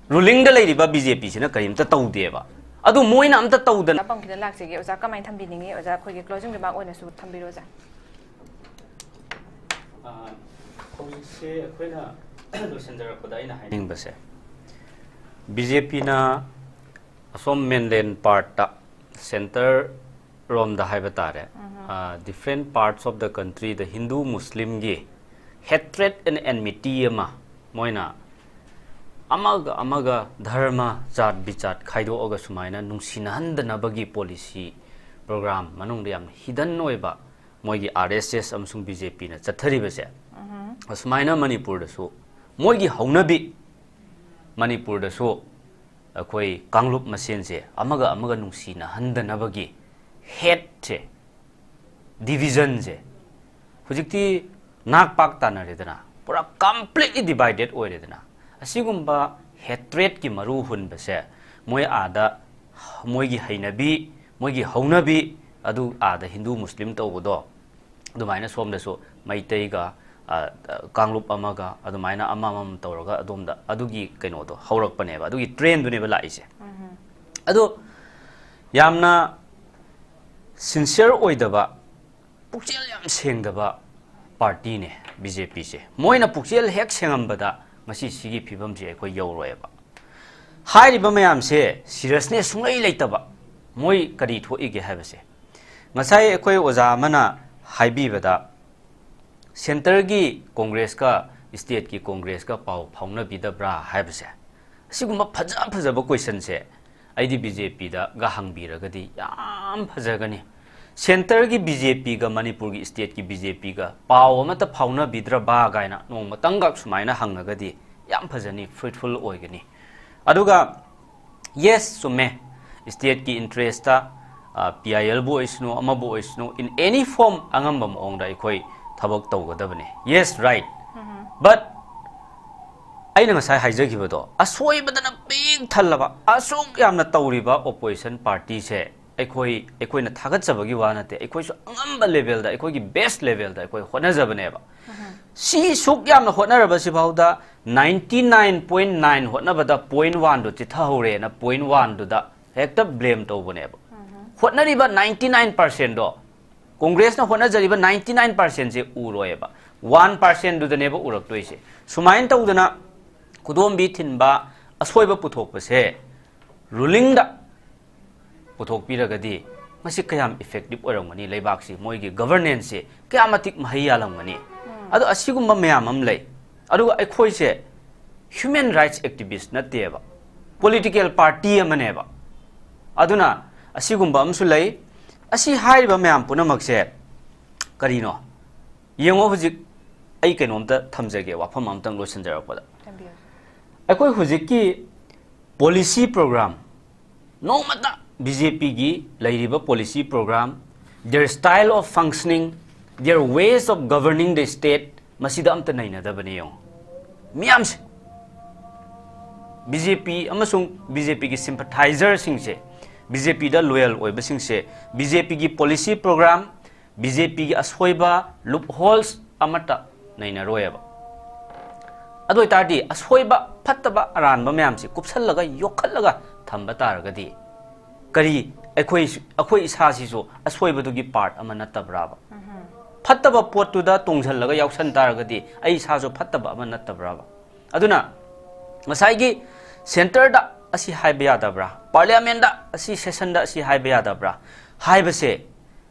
ꯔꯨꯂꯤꯡꯗ ꯂꯩꯔꯤꯕ ꯕꯤ ꯖꯦ ꯄꯤꯁꯤꯅ ꯀꯔꯤꯝꯇ ꯇꯧꯗꯦꯕ꯫ ꯑꯗꯨ ꯃꯣꯏꯅ ꯑꯝꯇ ꯇꯧꯗꯅ ꯄꯝ ꯈꯤꯇꯪ ꯂꯥꯛꯆꯒꯦ꯫ ꯑꯣꯖꯥ, ꯀꯃꯥꯏꯅ ꯊꯝꯕꯤꯅꯤꯡꯉꯤ? ꯑꯣꯖꯥ, ꯑꯩꯈꯣꯏꯒꯤ closing remark ꯑꯣꯏꯅꯁꯨ ꯊꯝꯕꯤꯔꯣ, ꯑꯣꯖꯥ꯫ ꯑ, ꯍꯧꯖꯤꯛꯁꯦ ꯑꯩꯈꯣꯏꯅ ꯂꯣꯏꯁꯤꯟꯖꯔꯛꯄꯗ ꯑꯩꯅ ꯍꯥꯏꯅꯤꯡꯕꯁꯦ, ꯕꯤ ꯖꯦ ꯄꯤꯅ ꯑꯁꯣꯝ mainland part ꯇ, centre ꯔꯣꯝꯗ ꯍꯥꯏꯕ ꯇꯥꯔꯦ, ꯑ, different parts of the country ꯗ ꯍꯤꯟꯗꯨ ꯃꯨꯁꯂꯤꯝꯒꯤ hatred and enmity ꯑꯃ, ꯃꯣꯏꯅ ꯑꯃꯒ ꯑꯃꯒ ꯙꯔꯃ, ꯖꯥꯠ ꯕꯤꯖꯥꯠ ꯈꯥꯏꯗꯣꯛꯑꯒ ꯁꯨꯃꯥꯏꯅ ꯅꯨꯡꯁꯤꯅꯍꯟꯗꯅꯕꯒꯤ policy program ꯃꯅꯨꯡꯗ ꯌꯥꯝꯅ hidden ꯑꯣꯏꯕ ꯃꯣꯏꯒꯤ ꯑꯥꯔ ꯑꯦꯁ ꯑꯦꯁ ꯑꯃꯁꯨꯡ ꯕꯤ ꯖꯦ ꯄꯤꯅ ꯆꯠꯊꯔꯤꯕꯁꯦ, ꯑꯁꯨꯃꯥꯏꯅ ꯃꯅꯤꯄꯨꯔꯗꯁꯨ, ꯃꯣꯏꯒꯤ ꯍꯧꯅꯕꯤ ꯃꯅꯤꯄꯨꯔꯗꯁꯨ ꯑꯩꯈꯣꯏ ꯀꯥꯡꯂꯨꯞ ꯃꯁꯦꯟꯁꯦ ꯑꯃꯒ ꯑꯃꯒ ꯅꯨꯡꯁꯤꯅꯍꯟꯗꯅꯕꯒꯤ hate ꯁꯦ, division ꯁꯦ, ꯍꯧꯖꯤꯛꯇꯤ ꯅꯥꯛ ꯄꯥꯛ ꯇꯥꯅꯔꯦꯗꯅ, ꯄꯨꯔꯥ completely divided ꯑꯣꯏꯔꯦꯗꯅ꯫ ꯑꯁꯤꯒꯨꯝꯕ hatred ꯀꯤ ꯃꯔꯨ ꯍꯨꯟꯕꯁꯦ ꯃꯣꯏ ꯑꯥꯗ, ꯃꯣꯏꯒꯤ ꯍꯩꯅꯕꯤ, ꯃꯣꯏꯒꯤ ꯍꯧꯅꯕꯤ, ꯑꯗꯨ ꯑꯥꯗ ꯍꯤꯟꯗꯨ ꯃꯨꯁꯂꯤꯝ ꯇꯧꯕꯗꯣ, ꯑꯗꯨꯃꯥꯏꯅ ꯁꯣꯝꯗꯁꯨ ꯃꯩꯇꯩꯒ, ꯑ, ꯀꯥꯡꯂꯨꯞ ꯑꯃꯒ ꯑꯗꯨꯃꯥꯏꯅ ꯑꯃꯃꯝ ꯇꯧꯔꯒ ꯑꯗꯣꯝꯗ ꯑꯗꯨꯒꯤ ꯀꯩꯅꯣꯗꯣ ꯍꯧꯔꯛꯄꯅꯦꯕ, ꯑꯗꯨꯒꯤ trend ꯗꯨꯅꯦꯕ ꯂꯥꯛꯏꯁꯦ꯫ ꯑꯗꯣ ꯌꯥꯝꯅ sincere ꯑꯣꯏꯗꯕ, ꯄꯨꯛꯆꯦꯜ ꯌꯥꯝ ꯁꯦꯡꯗꯕ party ꯅꯦ ꯕꯤ ꯖꯦ ꯄꯤ ꯁꯦ꯫ ꯃꯣꯏꯅ ꯄꯨꯛꯆꯦꯜ ꯍꯦꯛ ꯁꯦꯡꯉꯝꯕꯗ ꯉꯁꯤ ꯁꯤꯒꯤ ꯐꯤꯕꯝꯁꯦ ꯑꯩꯈꯣꯏ ꯌꯧꯔꯣꯏꯕ꯫ ꯍꯥꯏꯔꯤꯕ ꯃꯌꯥꯝꯁꯦ seriousness ꯁꯨꯡꯂꯩ ꯂꯩꯇꯕ꯫ ꯃꯣꯏ ꯀꯔꯤ ꯊꯣꯛꯏꯒꯦ ꯍꯥꯏꯕꯁꯦ, ꯉꯁꯥꯏ ꯑꯩꯈꯣꯏ ꯑꯣꯖꯥ ꯑꯃꯅ ꯍꯥꯏꯕꯤꯕꯗ, centre ꯒꯤ ꯀꯣꯡꯒ꯭ꯔꯦꯁꯀ state ꯀꯤ ꯀꯣꯡꯒ꯭ꯔꯦꯁꯀ ꯄꯥꯎ ꯐꯥꯎꯅꯕꯤꯗꯕ꯭ꯔꯥ ꯍꯥꯏꯕꯁꯦ, ꯑꯁꯤꯒꯨꯝꯕ ꯐꯖ ꯐꯖꯕ question ꯁꯦ ꯑꯩꯗꯤ ꯕꯤ ꯖꯦ ꯄꯤ ꯗꯒ ꯍꯪꯕꯤꯔꯒꯗꯤ ꯌꯥꯝ ꯐꯖꯒꯅꯤ꯫ ꯁꯦꯟꯇꯔꯒꯤ ꯕꯤ ꯖꯦ ꯄꯤꯒ ꯃꯅꯤꯄꯨꯔꯒꯤ ꯁ꯭ꯇꯦꯠꯀꯤ ꯕꯤ ꯖꯦ ꯄꯤꯒ ꯄꯥꯎ ꯑꯃꯠꯇ ꯐꯥꯎꯅꯕꯤꯗ꯭ꯔꯕ ꯀꯥꯏꯅ ꯅꯣꯡꯃꯇꯪꯒ ꯁꯨꯃꯥꯏꯅ ꯍꯪꯉꯒꯗꯤ ꯌꯥꯝ ꯐꯖꯅꯤ, ꯐ꯭ꯔꯨꯏꯠꯐꯨꯜ ꯑꯣꯏꯒꯅꯤ꯫ ꯑꯗꯨꯒ ꯌꯦꯁ, ꯆꯨꯝꯃꯦ, ꯁ꯭ꯇꯦꯠꯀꯤ ꯏꯟꯇꯔꯦꯁꯇ ꯄꯤ ꯑꯥꯏ ꯑꯦꯜꯕꯨ ꯑꯣꯏꯁꯅꯨ, ꯑꯃꯕꯨ ꯑꯣꯏꯁꯅꯨ, in any form ꯑꯉꯝꯕ ꯃꯑꯣꯡꯗ ꯑꯩꯈꯣꯏ ꯊꯕꯛ ꯇꯧꯒꯗꯕꯅꯦ꯫ Yes, right. ꯕꯠ ꯑꯩꯅ ꯉꯁꯥꯏ ꯍꯥꯏꯖꯈꯤꯕꯗꯣ, ꯑꯁꯣꯏꯕꯗꯅ ꯄꯤꯛ ꯊꯜꯂꯕ ꯑꯁꯨꯛ ꯌꯥꯝꯅ ꯇꯧꯔꯤꯕ ꯑꯣꯄꯣꯖꯤꯁꯟ ꯄꯥꯔꯇꯤꯁꯦ ꯑꯩꯈꯣꯏ, ꯑꯩꯈꯣꯏꯅ ꯊꯥꯒꯠꯆꯕꯒꯤ ꯋꯥ ꯅꯠꯇꯦ, ꯑꯩꯈꯣꯏꯁꯨ ꯑꯉꯝꯕ ꯂꯦꯚꯦꯜꯗ, ꯑꯩꯈꯣꯏꯒꯤ ꯕꯦꯁ ꯂꯦꯚꯦꯜꯗ ꯑꯩꯈꯣꯏ ꯍꯣꯠꯅꯖꯕꯅꯦꯕ꯫ ꯁꯤ ꯁꯨꯛ ꯌꯥꯝꯅ ꯍꯣꯠꯅꯔꯕꯁꯤꯐꯥꯎꯗ ninety nine point nine ꯍꯣꯠꯅꯕꯗ point one ꯗꯨ ꯆꯤꯠꯊꯍꯧꯔꯦꯅ point one ꯗꯨꯗ ꯍꯦꯛꯇ ꯕ꯭ꯂꯦꯝ ꯇꯧꯕꯅꯦꯕ꯫ ꯍꯣꯠꯅꯔꯤꯕ ninety nine percent ꯗꯣ, ꯀꯣꯡꯒ꯭ꯔꯦꯁꯅ ꯍꯣꯠꯅꯖꯔꯤꯕ ninety nine percent ꯁꯦ ꯎꯔꯣꯏꯕ, one percent ꯗꯨꯗꯅꯦꯕ ꯎꯔꯛꯇꯣꯏꯁꯦ꯫ ꯁꯨꯃꯥꯏꯅ ꯇꯧꯗꯅ ꯈꯨꯗꯣꯝꯕꯤ ꯊꯤꯟꯕ, ꯑꯁꯣꯏꯕ ꯄꯨꯊꯣꯛꯄꯁꯦ ꯔꯨꯂꯤꯡꯗ ꯄꯨꯊꯣꯛꯄꯤꯔꯒꯗꯤ ꯃꯁꯤ ꯀꯌꯥꯝ ꯏꯐꯦꯛꯇꯤꯞ ꯑꯣꯏꯔꯝꯒꯅꯤ, ꯂꯩꯕꯥꯛꯁꯤ, ꯃꯣꯏꯒꯤ ꯒꯚꯔꯅꯦꯟꯁꯁꯤ ꯀꯌꯥꯝ ꯃꯇꯤꯛ ꯃꯍꯩ ꯌꯥꯜꯂꯝꯒꯅꯤ꯫ ꯑꯗꯣ ꯑꯁꯤꯒꯨꯝꯕ ꯃꯌꯥꯝ ꯑꯃ ꯂꯩ꯫ ꯑꯗꯨꯒ ꯑꯩꯈꯣꯏꯁꯦ ꯍ꯭ꯌꯨꯃꯦꯟ ꯔꯥꯏꯠꯁ ꯑꯦꯛꯇꯤꯚꯤꯁ ꯅꯠꯇꯦꯕ, ꯄꯣꯂꯤꯇꯤꯀꯦꯜ ꯄꯥꯔꯇꯤ ꯑꯃꯅꯦꯕ꯫ ꯑꯗꯨꯅ ꯑꯁꯤꯒꯨꯝꯕ ꯑꯃꯁꯨ ꯂꯩ꯫ ꯑꯁꯤ ꯍꯥꯏꯔꯤꯕ ꯃꯌꯥꯝ ꯄꯨꯝꯅꯃꯛꯁꯦ ꯀꯔꯤꯅꯣ? ꯌꯦꯡꯉꯣ, ꯍꯧꯖꯤꯛ ꯑꯩ ꯀꯩꯅꯣꯝꯇ ꯊꯝꯖꯒꯦ, ꯋꯥꯐꯝ ꯑꯃꯇꯪ ꯂꯣꯏꯁꯤꯟꯖꯔꯛꯄꯗ꯫ ꯊꯝꯕꯤꯌꯨ꯫ ꯑꯩꯈꯣꯏ ꯍꯧꯖꯤꯛꯀꯤ ꯄꯣꯂꯤꯁꯤ ꯄ꯭ꯔꯣꯒ꯭ꯔꯥꯝ, ꯅꯣꯡꯃꯇ ꯕꯤ ꯖꯦ ꯄꯤꯒꯤ ꯂꯩꯔꯤꯕ policy programme, their style of functioning, their ways of governing the state, ꯃꯁꯤꯗ ꯑꯝꯇ ꯅꯩꯅꯗꯕꯅꯤ꯫ ꯌꯦꯡꯉꯣ, ꯃꯤꯌꯥꯝꯁꯦ ꯕꯤ ꯖꯦ ꯄꯤ ꯑꯃꯁꯨꯡ ꯕꯤ ꯖꯦ ꯄꯤꯒꯤ ꯁꯤꯝꯄꯊꯥꯏꯖꯔꯁꯤꯡꯁꯦ, ꯕꯤ ꯖꯦ ꯄꯤꯗ ꯂꯣꯌꯦꯜ ꯑꯣꯏꯕꯁꯤꯡꯁꯦ, ꯕꯤ ꯖꯦ ꯄꯤꯒꯤ ꯄꯣꯂꯤꯁꯤ ꯄ꯭ꯔꯣꯒ꯭ꯔꯥꯝ, ꯕꯤ ꯖꯦ ꯄꯤꯒꯤ ꯑꯁꯣꯏꯕ, ꯂꯨꯞ ꯍꯣꯜꯁ ꯑꯃꯠꯇ ꯅꯩꯅꯔꯣꯏꯕ꯫ ꯑꯗꯨ ꯑꯣꯏꯇꯥꯔꯗꯤ ꯑꯁꯣꯏꯕ, ꯐꯠꯇꯕ, ꯑꯔꯥꯟꯕ ꯃꯌꯥꯝꯁꯤ ꯀꯨꯞꯁꯜꯂꯒ, ꯌꯣꯛꯈꯠꯂꯒ ꯊꯝꯕ ꯇꯥꯔꯒꯗꯤ ꯀꯔꯤ ꯑꯩꯈꯣꯏ, ꯑꯩꯈꯣꯏ ꯏꯁꯥꯁꯤꯁꯨ ꯑꯁꯣꯏꯕꯗꯨꯒꯤ ꯄꯥꯔꯠ ꯑꯃ ꯅꯠꯇꯕ꯭ꯔꯥꯕ? ꯐꯠꯇꯕ ꯄꯣꯠꯇꯨꯗ ꯇꯣꯡꯁꯤꯜꯂꯒ ꯌꯥꯎꯁꯟ ꯇꯥꯔꯒꯗꯤ ꯑꯩ ꯏꯁꯥꯁꯨ ꯐꯠꯇꯕ ꯑꯃ ꯅꯠꯇꯕ꯭ꯔꯥꯕ? ꯑꯗꯨꯅ ꯉꯁꯥꯏꯒꯤ ꯁꯦꯟꯇꯔꯗ ꯑꯁꯤ ꯍꯥꯏꯕ ꯌꯥꯗꯕ꯭ꯔꯥ, ꯄꯥꯔꯂꯤꯌꯥꯃꯦꯟꯗ ꯑꯁꯤ, ꯁꯦꯁꯟꯗ ꯑꯁꯤ ꯍꯥꯏꯕ ꯌꯥꯗꯕ꯭ꯔꯥ ꯍꯥꯏꯕꯁꯦ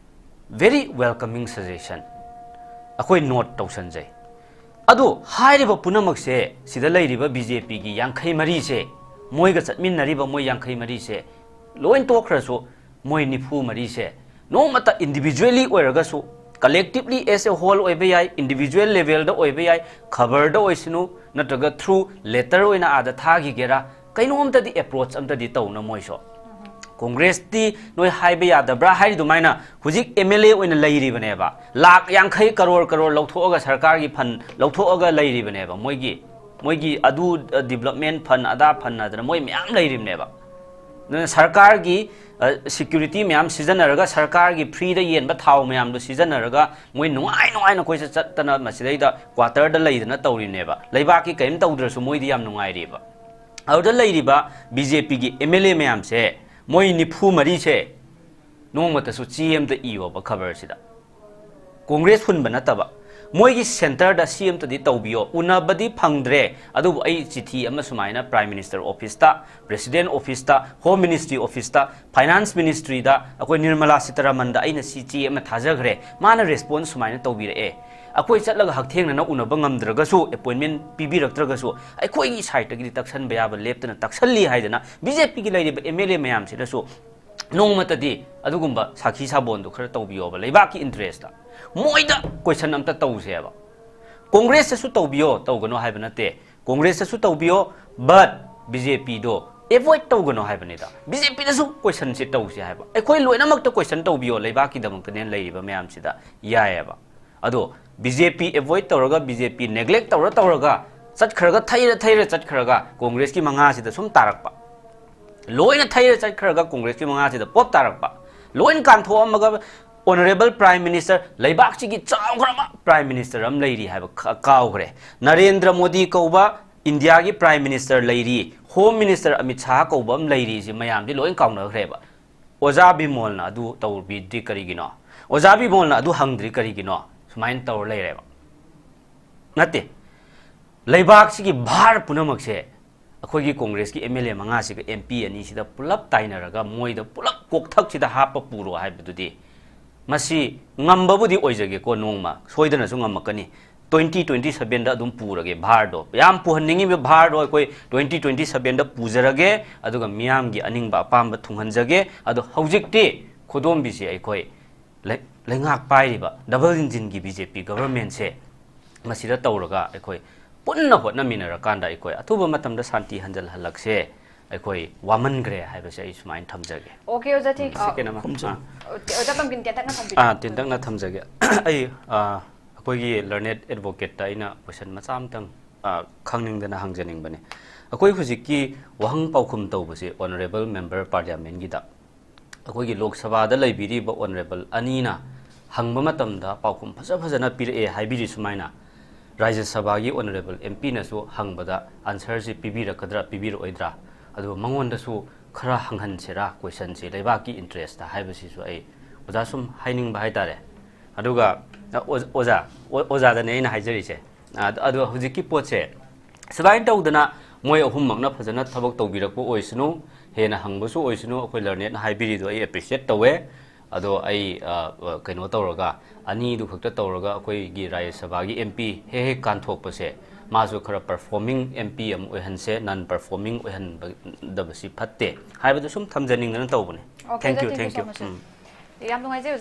very welcoming suggestion, ꯑꯩꯈꯣꯏ ꯅꯣꯠ ꯇꯧꯁꯟꯖꯩ꯫ ꯑꯗꯣ ꯍꯥꯏꯔꯤꯕ ꯄꯨꯝꯅꯃꯛꯁꯦ, ꯁꯤꯗ ꯂꯩꯔꯤꯕ ꯕꯤ ꯖꯦ ꯄꯤꯒꯤ ꯌꯥꯡꯈꯩ ꯃꯔꯤꯁꯦ, ꯃꯣꯏꯒ ꯆꯠꯃꯤꯟꯅꯔꯤꯕ ꯃꯣꯏ ꯌꯥꯡꯈꯩ ꯃꯔꯤꯁꯦ, ꯂꯣꯏ ꯇꯣꯛꯈ꯭ꯔꯁꯨ, ꯃꯣꯏ ꯅꯤꯐꯨ ꯃꯔꯤꯁꯦ ꯅꯣꯡꯃꯇ individually ꯑꯣꯏꯔꯒꯁꯨ, collectively as a whole ꯑꯣꯏꯕ ꯌꯥꯏ, individual levelꯗ ꯑꯣꯏꯕ ꯌꯥꯏ, ꯈꯕꯔꯗ ꯑꯣꯏꯁꯅꯨ, ꯅꯠꯇ꯭ꯔꯒ through letter ꯑꯣꯏꯅ ꯑꯥꯗ ꯊꯥꯈꯤꯒꯦꯔꯥ, ꯀꯩꯅꯣꯝꯇꯗꯤ approach ꯑꯝꯇꯗꯤ ꯇꯧꯅ ꯃꯣꯏꯁꯨ꯫ ꯀꯣꯡꯒ꯭ꯔꯦꯁꯇꯤ ꯅꯣꯏ ꯍꯥꯏꯕ ꯌꯥꯗꯕ꯭ꯔꯥ ꯍꯥꯏꯔꯤ ꯑꯗꯨꯃꯥꯏꯅ ꯍꯧꯖꯤꯛ MLA ꯑꯣꯏꯅ ꯂꯩꯔꯤꯕꯅꯦꯕ, ꯂꯥꯛ ꯌꯥꯡꯈꯩ ꯀꯔꯣꯔ ꯀꯔꯣꯔ ꯂꯧꯊꯣꯛꯑꯒ ꯁꯔꯀꯥꯔꯒꯤ fund ꯂꯧꯊꯣꯛꯑꯒ ꯂꯩꯔꯤꯕꯅꯦꯕ, ꯃꯣꯏꯒꯤ ꯃꯣꯏꯒꯤ ꯑꯗꯨ development fund ꯑꯗꯥ fund ꯍꯥꯏꯗꯅ ꯃꯣꯏ ꯃꯌꯥꯝ ꯂꯩꯔꯤꯕꯅꯦꯕ꯫ ꯑꯗꯨꯅ ꯁꯔꯀꯥꯔꯒꯤ security ꯃꯌꯥꯝ ꯁꯤꯖꯤꯟꯅꯔꯒ, ꯁꯔꯀꯥꯔꯒꯤ freeꯗ ꯌꯦꯟꯕ ꯊꯥꯎ ꯃꯌꯥꯝꯗꯣ ꯁꯤꯖꯤꯟꯅꯔꯒ ꯃꯣꯏ ꯅꯨꯡꯉꯥꯏ ꯅꯨꯡꯉꯥꯏꯅ ꯀꯣꯏꯆꯠ ꯆꯠꯇꯅ ꯃꯁꯤꯗꯩꯗ quarterꯗ ꯂꯩꯗꯅ ꯇꯧꯔꯤꯕꯅꯦꯕ꯫ ꯂꯩꯕꯥꯛꯀꯤ ꯀꯔꯤꯝ ꯇꯧꯗ꯭ꯔꯁꯨ ꯃꯣꯏꯗꯤ ꯌꯥꯝ ꯅꯨꯡꯉꯥꯏꯔꯤꯕ꯫ ꯑꯗꯨꯗ ꯂꯩꯔꯤꯕ BJPꯒꯤ MLA ꯃꯌꯥꯝꯁꯦ, ꯃꯣꯏ ꯅꯤꯐꯨ ꯃꯔꯤꯁꯦ ꯅꯣꯡꯃꯇꯁꯨ ꯆꯦ ꯑꯃꯇ ꯏꯌꯣꯕ ꯈꯕꯔꯁꯤꯗ꯫ ꯀꯣꯡꯒ꯭ꯔꯦꯁ ꯍꯨꯟꯕ ꯅꯠꯇꯕ, ꯃꯣꯏꯒꯤ centreꯗ ꯁꯤ ꯑꯃꯇꯗꯤ ꯇꯧꯕꯤꯌꯣ꯫ ꯎꯅꯕꯗꯤ ꯐꯪꯗ꯭ꯔꯦ, ꯑꯗꯨꯕꯨ ꯑꯩ ꯆꯤꯊꯤ ꯑꯃ ꯁꯨꯃꯥꯏꯅ Prime Minister officeꯇ, President officeꯇ, Home Ministry officeꯇ, Finance Ministryꯗ, ꯑꯩꯈꯣꯏ ꯅꯤꯔꯃꯂꯥ ꯁꯤꯇꯥꯔꯥꯃꯟꯗ ꯑꯩꯅ ꯁꯤ ꯆꯦ ꯑꯃ ꯊꯥꯖꯈ꯭ꯔꯦ, ꯃꯥꯅ response ꯁꯨꯃꯥꯏꯅ ꯇꯧꯕꯤꯔꯛꯑꯦ꯫ ꯑꯩꯈꯣꯏ ꯆꯠꯂꯒ ꯍꯛꯊꯦꯡꯅꯅ ꯎꯅꯕ ꯉꯝꯗ꯭ꯔꯒꯁꯨ, appointment ꯄꯤꯕꯤꯔꯛꯇ꯭ꯔꯒꯁꯨ, ꯑꯩꯈꯣꯏꯒꯤ sideꯇꯒꯤꯗꯤ ꯇꯛꯁꯟꯕ ꯌꯥꯕ ꯂꯦꯞꯇꯅ ꯇꯛꯁꯜꯂꯤ ꯍꯥꯏꯗꯅ BJPꯒꯤ ꯂꯩꯔꯤꯕ MLA ꯃꯌꯥꯝꯁꯤꯅꯁꯨ ꯅꯣꯡꯃꯇꯗꯤ ꯑꯗꯨꯒꯨꯝꯕ ꯁꯥꯈꯤ ꯁꯥꯕꯣꯟꯗꯣ ꯈꯔ ꯇꯧꯕꯤꯌꯣꯕ, ꯂꯩꯕꯥꯛꯀꯤ interestꯇ꯫ ꯃꯣꯏꯗ question ꯑꯝꯇ ꯇꯧꯁꯦꯕ꯫ ꯀꯣꯡꯒ꯭ꯔꯦꯁꯇꯁꯨ ꯇꯧꯕꯤꯌꯣ, ꯇꯧꯒꯅꯣ ꯍꯥꯏꯕ ꯅꯠꯇꯦ꯫ ꯀꯣꯡꯒ꯭ꯔꯦꯁꯇꯁꯨ ꯇꯧꯕꯤꯌꯣ, but BJPꯗꯣ avoid ꯇꯧꯒꯅꯣ ꯍꯥꯏꯕꯅꯤꯗ꯫ BJPꯗꯁꯨ questionꯁꯦ ꯇꯧꯁꯦ ꯍꯥꯏꯕ꯫ ꯑꯩꯈꯣꯏ ꯂꯣꯏꯅꯃꯛꯇ question ꯇꯧꯕꯤꯌꯣ, ꯂꯩꯕꯥꯛꯀꯤꯗꯃꯛꯇꯅꯦ ꯂꯩꯔꯤꯕ ꯃꯌꯥꯝꯁꯤꯗ ꯌꯥꯏꯑꯕ꯫ ꯑꯗꯣ BJP avoid ꯇꯧꯔꯒ, BJP neglect ꯇꯧꯔ ꯇꯧꯔꯒ ꯆꯠꯈ꯭ꯔꯒ, ꯊꯩꯔ ꯊꯩꯔ ꯆꯠꯈ꯭ꯔꯒ ꯀꯣꯡꯒ꯭ꯔꯦꯁꯀꯤ ꯃꯉꯥꯁꯤꯗ ꯁꯨꯝ ꯇꯥꯔꯛꯄ, ꯂꯣꯏꯅ ꯊꯩꯔ ꯆꯠꯈ꯭ꯔꯒ ꯀꯣꯡꯒ꯭ꯔꯦꯁꯀꯤ ꯃꯉꯥꯁꯤꯗ ꯄꯣꯞ ꯇꯥꯔꯛꯄ, ꯂꯣꯏꯅ ꯀꯥꯟꯊꯣꯛꯑꯝꯃꯒ Honourable Prime Minister, ꯂꯩꯕꯥꯛꯁꯤꯒꯤ ꯆꯥꯎꯈ꯭ꯔꯕ Prime Minister ꯑꯃ ꯂꯩꯔꯤ ꯍꯥꯏꯕ ꯈ-, ꯀꯥꯎꯈ꯭ꯔꯦ꯫ ꯅꯔꯦꯟꯗ꯭ꯔ ꯃꯣꯗꯤ ꯀꯧꯕ ꯏꯟꯗꯤꯌꯥꯒꯤ Prime Minister ꯂꯩꯔꯤ, Home Minister ꯑꯃꯤꯠ ꯁꯥꯍ ꯀꯧꯕ ꯑꯃ ꯂꯩꯔꯤ, ꯁꯤ ꯃꯌꯥꯝꯗꯤ ꯂꯣꯏ ꯀꯥꯎꯅꯈ꯭ꯔꯦꯕ꯫ ꯑꯣꯖꯥ ꯕꯤꯃꯣꯜꯅ ꯑꯗꯨ ꯇꯧꯕꯤꯗ꯭ꯔꯤ ꯀꯔꯤꯒꯤꯅꯣ? ꯑꯣꯖꯥ ꯕꯤꯃꯣꯜꯅ ꯑꯗꯨ ꯍꯪꯗ꯭ꯔꯤ ꯀꯔꯤꯒꯤꯅꯣ? ꯁꯨꯃꯥꯏꯅ ꯇꯧꯔ ꯂꯩꯔꯦꯕ꯫ ꯅꯠꯇꯦ, ꯂꯩꯕꯥꯛꯁꯤꯒꯤ ꯚꯥꯔ ꯄꯨꯝꯅꯃꯛꯁꯦ ꯑꯩꯈꯣꯏꯒꯤ ꯀꯣꯡꯒ꯭ꯔꯦꯁꯀꯤ MLA ꯃꯉꯥꯁꯤꯒ MP ꯑꯅꯤꯁꯤꯗ ꯄꯨꯂꯞ ꯇꯥꯏꯅꯔꯒ ꯃꯣꯏꯗ ꯄꯨꯂꯞ ꯀꯣꯛꯊꯛꯁꯤꯗ ꯍꯥꯞꯄ ꯄꯨꯔꯣ ꯍꯥꯏꯕꯗꯨꯗꯤ, ꯃꯁꯤ ꯉꯝꯕꯕꯨꯗꯤ ꯑꯣꯏꯖꯒꯦꯀꯣ, ꯅꯣꯡꯃ ꯁꯣꯏꯗꯅꯁꯨ ꯉꯝꯃꯛꯀꯅꯤ꯫ Twenty twenty sevenꯗ ꯑꯗꯨꯝ ꯄꯨꯔꯒꯦ ꯚꯥꯔꯗꯣ, ꯌꯥꯝ ꯄꯨꯍꯟꯅꯤꯡꯉꯤꯕ ꯚꯥꯔꯗꯣ ꯑꯩꯈꯣꯏ twenty twenty sevenꯗ ꯄꯨꯖꯔꯒꯦ, ꯑꯗꯨꯒ ꯃꯤꯌꯥꯝꯒꯤ ꯑꯅꯤꯡꯕ ꯑꯄꯥꯝꯕ ꯊꯨꯡꯍꯟꯖꯒꯦ꯫ ꯑꯗꯣ ꯍꯧꯖꯤꯛꯇꯤ ꯈꯨꯗꯣꯝꯕꯤꯁꯦ ꯑꯩꯈꯣꯏ ꯂꯩ- ꯂꯩꯉꯥꯛ ꯄꯥꯏꯔꯤꯕ ꯗꯕꯜ ꯏꯟꯖꯤꯟꯒꯤ ꯕꯤ ꯖꯦ ꯄꯤ ꯒꯚꯔꯟꯃꯦꯟꯁꯦ ꯃꯁꯤꯗ ꯇꯧꯔꯒ ꯑꯩꯈꯣꯏ ꯄꯨꯟꯅ ꯍꯣꯠꯅꯃꯤꯟꯅꯔꯀꯥꯟꯗ ꯑꯩꯈꯣꯏ ꯑꯊꯨꯕ ꯃꯇꯝꯗ ꯁꯥꯟꯇꯤ ꯍꯟꯖꯜꯍꯜꯂꯛꯁꯦ꯫ ꯑꯩꯈꯣꯏ ꯋꯥꯃꯟꯈ꯭ꯔꯦ ꯍꯥꯏꯕꯁꯦ ꯑꯩ ꯁꯨꯃꯥꯏꯅ ꯊꯝꯖꯒꯦ꯫ ꯑꯣꯀꯦ, ꯑꯣꯖꯥ, ꯊꯦꯡ- ꯁꯦꯀꯦꯟ ꯑꯃ꯫ ꯈꯨꯝꯖꯤꯟ- ꯑꯥ꯫ ꯑꯣꯖꯥ ꯄꯝꯀꯤꯟ ꯇꯦꯟꯇꯛꯅ ꯊꯝꯕꯤꯔꯣ꯫ ꯑꯥ, ꯇꯦꯟꯇꯛꯅ ꯊꯝꯖꯒꯦ꯫ ꯑꯩ ꯑꯥ, ꯑꯩꯈꯣꯏꯒꯤ ꯂꯔꯅꯦꯠ ꯑꯦꯗꯚꯣꯀꯦꯠꯇ ꯑꯩꯅ ꯀꯣꯏꯁꯟ ꯃꯆꯥ ꯑꯃꯇꯪ ꯑꯥ, ꯈꯪꯅꯤꯡꯗꯅ ꯍꯪꯖꯅꯤꯡꯕꯅꯤ꯫ ꯑꯩꯈꯣꯏ ꯍꯧꯖꯤꯛꯀꯤ ꯋꯥꯍꯪ ꯄꯥꯎꯈꯨꯝ ꯇꯧꯕꯁꯦ ꯑꯣꯅꯔꯦꯕꯜ ꯃꯦꯝꯕꯔ ꯄꯥꯔꯂꯤꯌꯥꯃꯦꯟꯒꯤꯗ ꯑꯩꯈꯣꯏꯒꯤ ꯂꯣꯛ ꯁꯚꯥꯗ ꯂꯩꯕꯤꯔꯤꯕ ꯑꯣꯅꯔꯦꯕꯜ ꯑꯅꯤꯅ ꯍꯪꯕ ꯃꯇꯝꯗ ꯄꯥꯎꯈꯨꯝ ꯐꯖ ꯐꯖꯅ ꯄꯤꯔꯛꯑꯦ ꯍꯥꯏꯕꯤꯔꯤ ꯁꯨꯃꯥꯏꯅ, ꯔꯥꯖ꯭ꯌ ꯁꯚꯥꯒꯤ ꯑꯣꯅꯔꯦꯕꯜ ꯑꯦꯝ ꯄꯤꯅꯁꯨ ꯍꯪꯕꯗ ꯑꯟꯁꯔꯁꯤ ꯄꯤꯕꯤꯔꯛꯀꯗ꯭ꯔꯥ ꯄꯤꯕꯤꯔꯛꯑꯣꯏꯗ꯭ꯔꯥ, ꯑꯗꯨꯒ ꯃꯉꯣꯟꯗꯁꯨ ꯈꯔ ꯍꯪꯍꯟꯁꯤꯔꯥ ꯀꯣꯏꯁꯟꯁꯤ ꯂꯩꯕꯥꯛꯀꯤ ꯏꯟꯇꯔꯦꯁꯇ ꯍꯥꯏꯕꯁꯤꯁꯨ ꯑꯩ ꯑꯣꯖꯥ ꯁꯨꯝ ꯍꯥꯏꯅꯤꯡꯕ ꯍꯥꯏꯇꯥꯔꯦ꯫ ꯑꯗꯨꯒ ꯑꯣ- ꯑꯣꯖꯥ, ꯑꯣ- ꯑꯣꯖꯥꯗꯅꯦ ꯑꯩꯅ ꯍꯥꯏꯖꯔꯤꯁꯦ꯫ ꯑ- ꯑꯗꯣ ꯍꯧꯖꯤꯛꯀꯤ ꯄꯣꯠꯁꯦ ꯁꯨꯃꯥꯏꯅ ꯇꯧꯗꯅ ꯃꯣꯏ ꯑꯍꯨꯝꯃꯛꯅ ꯐꯖꯅ ꯊꯕꯛ ꯇꯧꯕꯤꯔꯛꯄ ꯑꯣꯏꯁꯅꯨ, ꯍꯦꯟꯅ ꯍꯪꯕꯁꯨ ꯑꯣꯏꯁꯅꯨ, ꯑꯩꯈꯣꯏ ꯂꯔꯅꯦꯠꯅ ꯍꯥꯏꯕꯤꯔꯤꯗꯣ ꯑꯩ ꯑꯦꯄ꯭ꯔꯤꯁꯤꯌꯦꯠ ꯇꯧꯋꯦ꯫ ꯑꯗꯣ ꯑꯩ ꯑ, ꯑ, ꯀꯩꯅꯣ ꯇꯧꯔꯒ, ꯑꯅꯤꯗꯨ ꯈꯛꯇ ꯇꯧꯔꯒ ꯑꯩꯈꯣꯏꯒꯤ ꯔꯥꯖ꯭ꯌ ꯁꯚꯥꯒꯤ ꯑꯦꯝ ꯄꯤ ꯍꯦꯛ ꯍꯦꯛ ꯀꯥꯟꯊꯣꯛꯄꯁꯦ, ꯃꯥꯁꯨ ꯈꯔ ꯄꯔꯐꯣꯔꯃꯤꯡ ꯑꯦꯝ ꯄꯤ ꯑꯃ ꯑꯣꯏꯍꯟꯁꯦ, ꯅꯟ ꯄꯔꯐꯣꯔꯃꯤꯡ ꯑꯣꯏꯍꯟꯗꯕꯁꯤ ꯐꯠꯇꯦ ꯍꯥꯏꯕꯗꯨ ꯁꯨꯝ ꯊꯝꯖꯅꯤꯡꯗꯅ ꯇꯧꯕꯅꯦ꯫ Okay, Thank you, thank you thank so you꯫ much, sir. ꯎꯝ꯫ ꯌꯥꯝ ꯅꯨꯡꯉꯥꯏꯖꯩ,